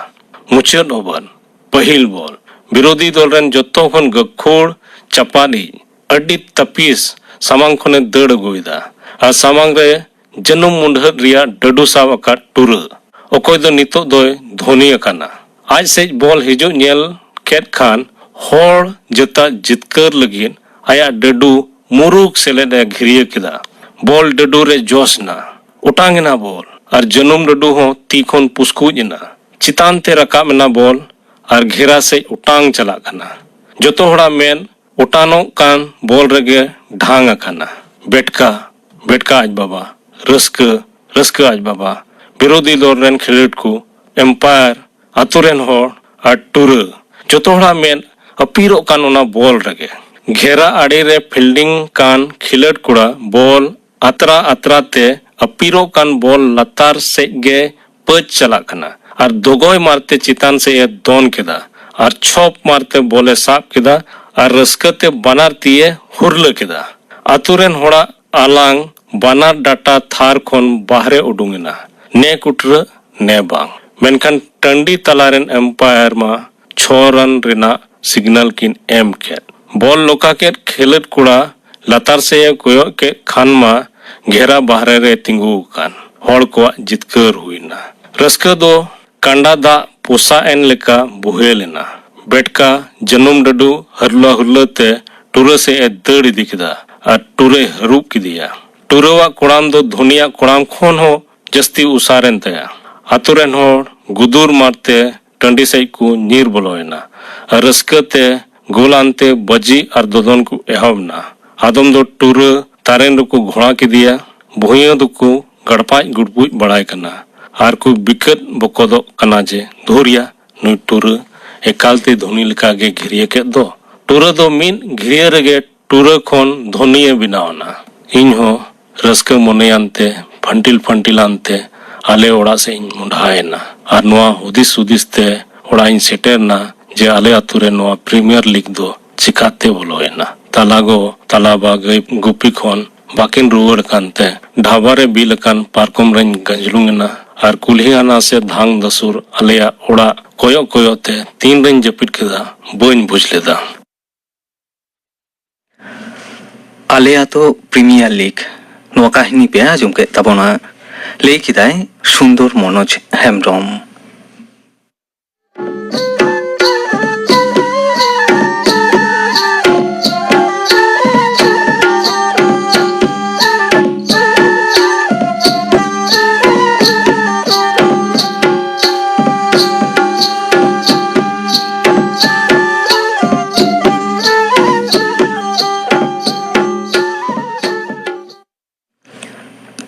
ᱢᱩᱪᱟᱹᱫ ᱳᱵᱷᱟᱨ, ᱯᱟᱹᱦᱤᱞ ᱵᱚᱞ, ᱵᱤᱨᱳᱫᱷᱤ ᱫᱚᱞ ᱨᱮᱱ ᱡᱚᱛᱚ ᱠᱷᱚᱱ ᱜᱟᱹᱠᱷᱩᱲ ᱪᱟᱯᱟᱫᱤᱡ ᱟᱹᱰᱤ ᱛᱟᱹᱯᱤᱥ ᱥᱟᱢᱟᱝ ᱠᱷᱚᱱᱮ ᱫᱟᱹᱲ ᱟᱹᱜᱩᱭᱮᱫᱟ ᱟᱨ ᱥᱟᱢᱟᱝ ᱨᱮ ᱡᱟᱹᱱᱩᱢ ᱢᱩᱸᱰᱷᱟᱹᱫ ᱨᱮᱭᱟᱜ ᱰᱟᱹᱰᱩ ᱥᱟᱵ ᱟᱠᱟᱫ ᱴᱩᱨᱟᱹ, ᱚᱠᱚᱭ ᱫᱚ ᱱᱤᱛᱚᱜ ᱫᱚᱭ ᱫᱷᱳᱱᱤ ᱟᱠᱟᱱᱟ᱾ ᱟᱡ ᱥᱮᱡ ᱵᱚᱞ ᱦᱤᱡᱩᱜ ᱧᱮᱞ ᱠᱮᱫ ᱠᱷᱟᱱ ᱦᱚᱲ ᱡᱟᱹᱛᱟᱜ ᱡᱤᱛᱠᱟᱹᱨ ᱞᱟᱹᱜᱤᱫ ᱟᱭᱟᱜ ᱰᱟᱹᱰᱩ ᱢᱩᱨᱩᱠ ᱥᱮᱞᱮᱫ ᱮ ᱜᱷᱤᱨᱭᱟᱹ ᱠᱮᱫᱟ᱾ ᱵᱚᱞ ᱰᱟᱹᱰᱩ ᱨᱮ ᱡᱚᱥ ᱮᱱᱟ, ᱚᱴᱟᱝ ᱮᱱᱟ ᱵᱚᱞ, ᱟᱨ ᱡᱟᱹᱱᱩᱢ ᱰᱟᱹᱰᱩ ᱦᱚᱸ ᱛᱤ ᱠᱷᱚᱱ ᱯᱩᱥᱠᱩᱡ ᱮᱱᱟ᱾ ᱪᱮᱛᱟᱱ ᱛᱮ ᱨᱟᱠᱟᱵ ᱮᱱᱟ ᱵᱚᱞ ᱟᱨ ᱜᱷᱮᱨᱟ ᱥᱮᱡ ᱚᱴᱟᱝ ᱪᱟᱞᱟᱜ ᱠᱟᱱᱟ᱾ ᱡᱚᱛᱚ ᱦᱚᱲᱟᱜ ᱢᱮᱫ ᱚᱴᱟᱱᱚᱜ ᱠᱟᱱ ᱵᱚᱞ ᱨᱮᱜᱮ ᱰᱷᱟᱝ ᱟᱠᱟᱱᱟ᱾ ᱵᱮᱴᱠᱟ, ᱵᱮᱴᱠᱟ ᱟᱡ ᱵᱟᱵᱟ, ᱨᱟᱹᱥᱠᱟᱹ, ᱨᱟᱹᱥᱠᱟᱹ ᱟᱡ ᱵᱟᱵᱟ, ᱵᱤᱨᱳᱫᱷᱤ ᱫᱚᱞ ᱨᱮᱱ ᱠᱷᱮᱞᱳᱰ ᱠᱚ, ᱟᱢᱯᱟᱭᱟᱨ, ᱟᱛᱳ ᱨᱮᱱ ᱦᱚᱲ ᱟᱨ ᱴᱩᱨᱟᱹ, ᱡᱚᱛᱚ ᱦᱚᱲᱟᱜ ᱢᱮᱫ ᱟᱹᱯᱤᱨᱚᱜ ᱠᱟᱱ ᱚᱱᱟ ᱵᱚᱞ ᱨᱮᱜᱮ᱾ ᱜᱷᱮᱨᱟ ᱟᱲᱮ ᱨᱮ ᱯᱷᱤᱞᱰᱤᱝ ᱠᱟᱱ ᱠᱷᱮᱞᱳᱰ ᱠᱚᱲᱟ ᱵᱚᱞ ᱟᱛᱨᱟ ᱟᱛᱨᱟ ᱛᱮ ᱟᱹᱯᱤᱨᱚᱜ ᱠᱟᱱ ᱵᱚᱞ ᱞᱟᱛᱟᱨ ᱥᱮᱡ ᱜᱮ ᱯᱟᱹᱪ ᱪᱟᱞᱟᱜ ᱠᱟᱱᱟ ᱟᱨ ᱫᱚᱜᱚᱭ ᱢᱟᱨᱛᱮ ᱪᱮᱛᱟᱱ ᱥᱮᱡ ᱮ ᱫᱚᱱ ᱠᱮᱫᱟ ᱟᱨ ᱪᱷᱚᱯ ᱢᱟᱨᱛᱮ ᱵᱚᱞ ᱮ ᱥᱟᱵ ᱠᱮᱫᱟ ᱟᱨ ᱨᱟᱹᱥᱠᱟᱹ ᱛᱮ ᱵᱟᱱᱟᱨ ᱛᱤᱭᱮ ᱦᱩᱨᱞᱟᱹ ᱠᱮᱫᱟ᱾ ᱟᱛᱳ ᱨᱮᱱ ᱦᱚᱲᱟᱜ ᱟᱞᱟᱝ ᱵᱟᱱᱟᱨ ᱰᱟᱴᱟ ᱛᱷᱟᱨ ᱠᱷᱚᱱ ᱵᱟᱦᱨᱮ ᱩᱰᱩᱝ ᱮᱱᱟ᱾ ᱱᱮ ᱠᱩᱴᱨᱟᱹ, ᱱᱮ ᱵᱟᱝ᱾ ᱢᱮᱱᱠᱷᱟᱱ ᱴᱟᱺᱰᱤ ᱛᱟᱞᱟ ᱨᱮᱱ ᱟᱢᱯᱟᱭᱟᱨ ᱢᱟ ᱪᱷᱚ ᱨᱟᱱ ᱨᱮᱱᱟᱜ ᱥᱤᱜᱽᱱᱟᱞ ᱠᱤᱱ ᱮᱢ ᱠᱮᱫ᱾ ᱵᱚᱞ ᱞᱚᱠᱟ ᱠᱮᱫ ᱠᱷᱮᱞᱳᱰ ᱠᱚᱲᱟ ᱞᱟᱛᱟᱨ ᱥᱮᱫ ᱮ ᱠᱚᱭᱚᱜ ᱠᱮᱫ ᱠᱷᱟᱱ ᱢᱟ ᱜᱷᱮᱨᱟ ᱵᱟᱦᱨᱮ ᱨᱮ ᱛᱤᱸᱜᱩ ᱟᱠᱟᱱ᱾ ᱦᱚᱲ ᱠᱚᱣᱟᱜ ᱡᱤᱛᱠᱟᱹᱨ ᱦᱩᱭᱱᱟ᱾ ᱨᱟᱹᱥᱠᱟᱹ ᱫᱚ ᱠᱟᱸᱰᱟ ᱫᱟᱜ ᱯᱚᱥᱟᱜ ᱮᱱ ᱞᱮᱠᱟ ᱵᱩᱦᱮᱞ ᱮᱱᱟ᱾ ᱵᱮᱴᱠᱟ ᱡᱟᱹᱱᱩᱢ ᱰᱟᱹᱰᱩ ᱦᱟᱹᱨᱞᱟᱹ ᱦᱩᱨᱞᱟᱹ ᱛᱮ ᱴᱩᱨᱟᱹ ᱥᱮᱫ ᱮ ᱫᱟᱹᱲ ᱤᱫᱤ ᱠᱮᱫᱟ ᱟᱨ ᱴᱩᱨᱟᱹᱭ ᱦᱟᱹᱨᱩᱵ ᱠᱮᱫᱮᱭᱟ᱾ ᱴᱩᱨᱟᱹᱣᱟᱜ ᱠᱚᱲᱟᱢ ᱫᱚ ᱫᱷᱚᱱᱤᱭᱟᱜ ᱠᱚᱲᱟᱢ ᱠᱷᱚᱱ ᱦᱚᱸ ᱡᱟᱹᱥᱛᱤ ᱩᱥᱟᱨ ᱮᱱ ᱛᱟᱭᱟ᱾ ᱟᱛᱳ ᱨᱮᱱ ᱦᱚᱲ ᱜᱩᱫᱩᱨ ᱢᱟᱨᱛᱮ ᱴᱟᱺᱰᱤ ᱥᱮᱫ ᱠᱚ ᱧᱤᱨ ᱵᱚᱞᱚᱭᱮᱱᱟ ᱟᱨ ᱨᱟᱹᱥᱠᱟᱹ ᱛᱮ ᱜᱳᱞ ᱟᱱᱛᱮ ᱵᱟᱹᱡᱤ ᱟᱨ ᱫᱚᱫᱚᱱ ᱠᱚ ᱮᱦᱚᱵ ᱮᱱᱟ᱾ ᱟᱫᱚᱢ ᱫᱚ ᱴᱩᱨᱟᱹ ᱛᱟᱨᱮᱱ ᱨᱮᱠᱚ ᱜᱷᱚᱲᱟ ᱠᱮᱫᱮᱭᱟ, ᱵᱷᱩᱭᱟᱹ ᱫᱚᱠᱚ ᱜᱟᱲᱯᱟᱡ ᱜᱩᱲᱯᱩᱡ ᱵᱟᱲᱟᱭ ᱠᱟᱱᱟ ᱟᱨ ᱠᱚ ᱵᱤᱠᱟᱹᱫ ᱵᱚᱠᱚᱫᱚᱜ ᱠᱟᱱᱟ ᱡᱮ, "ᱫᱷᱩᱨᱭᱟ, ᱱᱩᱭ ᱴᱩᱨᱟᱹ ᱮᱠᱟᱞᱛᱮ ᱫᱷᱩᱱᱤ ᱞᱮᱠᱟᱜᱮ ᱜᱷᱤᱨᱭᱟᱹ ᱠᱮᱫ ᱫᱚ᱾ ᱴᱩᱨᱟᱹ ᱫᱚ ᱢᱤᱫ ᱜᱷᱤᱨᱭᱟᱹ ᱨᱮᱜᱮ ᱴᱩᱨᱟᱹ ᱠᱷᱚᱱ ᱫᱷᱚᱱᱤᱭᱮ ᱵᱮᱱᱟᱣ ᱮᱱᱟ᱾" ᱤᱧ ᱦᱚᱸ ᱨᱟᱹᱥᱠᱟᱹ ᱢᱚᱱᱮᱭᱟᱱᱛᱮ ᱯᱷᱟᱱᱴᱤᱞ ᱯᱷᱟᱱᱴᱤᱞᱟᱱᱛᱮ ᱟᱞᱮ ᱚᱲᱟᱜ ᱥᱮᱫ ᱤᱧ ᱢᱚᱸᱰᱦᱟᱭᱮᱱᱟ᱾ ᱟᱨ ᱱᱚᱣᱟ ᱦᱩᱫᱤᱥ ᱦᱩᱫᱤᱥ ᱛᱮ ᱚᱲᱟᱜ ᱤᱧ ᱥᱮᱴᱮᱨᱱᱟ ᱡᱮ ᱟᱞᱮ ᱟᱛᱳ ᱨᱮ ᱱᱚᱣᱟ ᱯᱨᱤᱢᱤᱭᱟᱨ ᱞᱤᱜᱽ ᱫᱚ ᱪᱤᱠᱟᱛᱮ ᱵᱚᱞᱚᱭᱮᱱᱟ᱾ ᱛᱟᱞᱟ ᱜᱚ ᱛᱟᱞᱟ ᱵᱟ ᱜᱟᱹᱭ ᱜᱩᱯᱤ ᱠᱷᱚᱱ ᱵᱟᱹᱠᱤᱱ ᱨᱩᱣᱟᱹᱲ ᱠᱟᱱᱛᱮ ᱰᱷᱟᱵᱟ ᱨᱮ ᱵᱤᱞ ᱟᱠᱟᱱ ᱯᱟᱨᱠᱚᱢ ᱨᱮᱧ ᱜᱟᱸᱡᱞᱩᱝ ᱮᱱᱟ᱾ ᱟᱨ ᱠᱩᱞᱦᱤ ᱦᱟᱱᱟ ᱥᱮᱫ ᱫᱷᱟᱝ ᱫᱟᱹᱥᱩᱨ ᱟᱞᱮᱭᱟᱜ ᱚᱲᱟᱜ ᱠᱚᱭᱚᱜ ᱠᱚᱭᱚᱜ ᱛᱮ ᱛᱤᱱ ᱨᱮᱧ ᱡᱟᱹᱯᱤᱫ ᱠᱮᱫᱟ, ᱵᱟᱹᱧ ᱵᱩᱡᱽ ᱞᱮᱫᱟ᱾ ᱟᱞᱮ ᱟᱛᱳ ᱯᱨᱤᱢᱤᱭᱟᱨ ᱞᱤᱜᱽ, ᱱᱚᱣᱟ ᱠᱟᱹᱦᱱᱤ ᱯᱮ ᱟᱸᱡᱚᱢ ᱠᱮᱫ ᱛᱟᱵᱚᱱᱟ᱾ ᱞᱟᱹᱭ ᱠᱮᱫᱟᱭ ᱥᱩᱱᱫᱚᱨ ᱢᱚᱱᱳᱡᱽ ᱦᱮᱢᱵᱨᱚᱢ᱾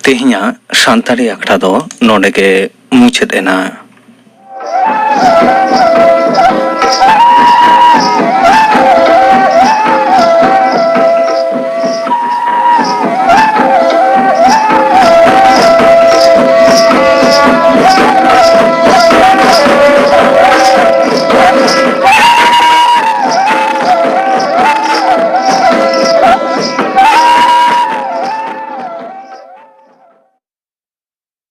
ᱛᱮᱦᱮᱧᱟᱜ ᱥᱟᱱᱛᱟᱲᱤ ᱟᱠᱷᱲᱟ ᱫᱚ ᱱᱚᱰᱮ ᱜᱮ ᱢᱩᱪᱟᱹᱫ ᱮᱱᱟ᱾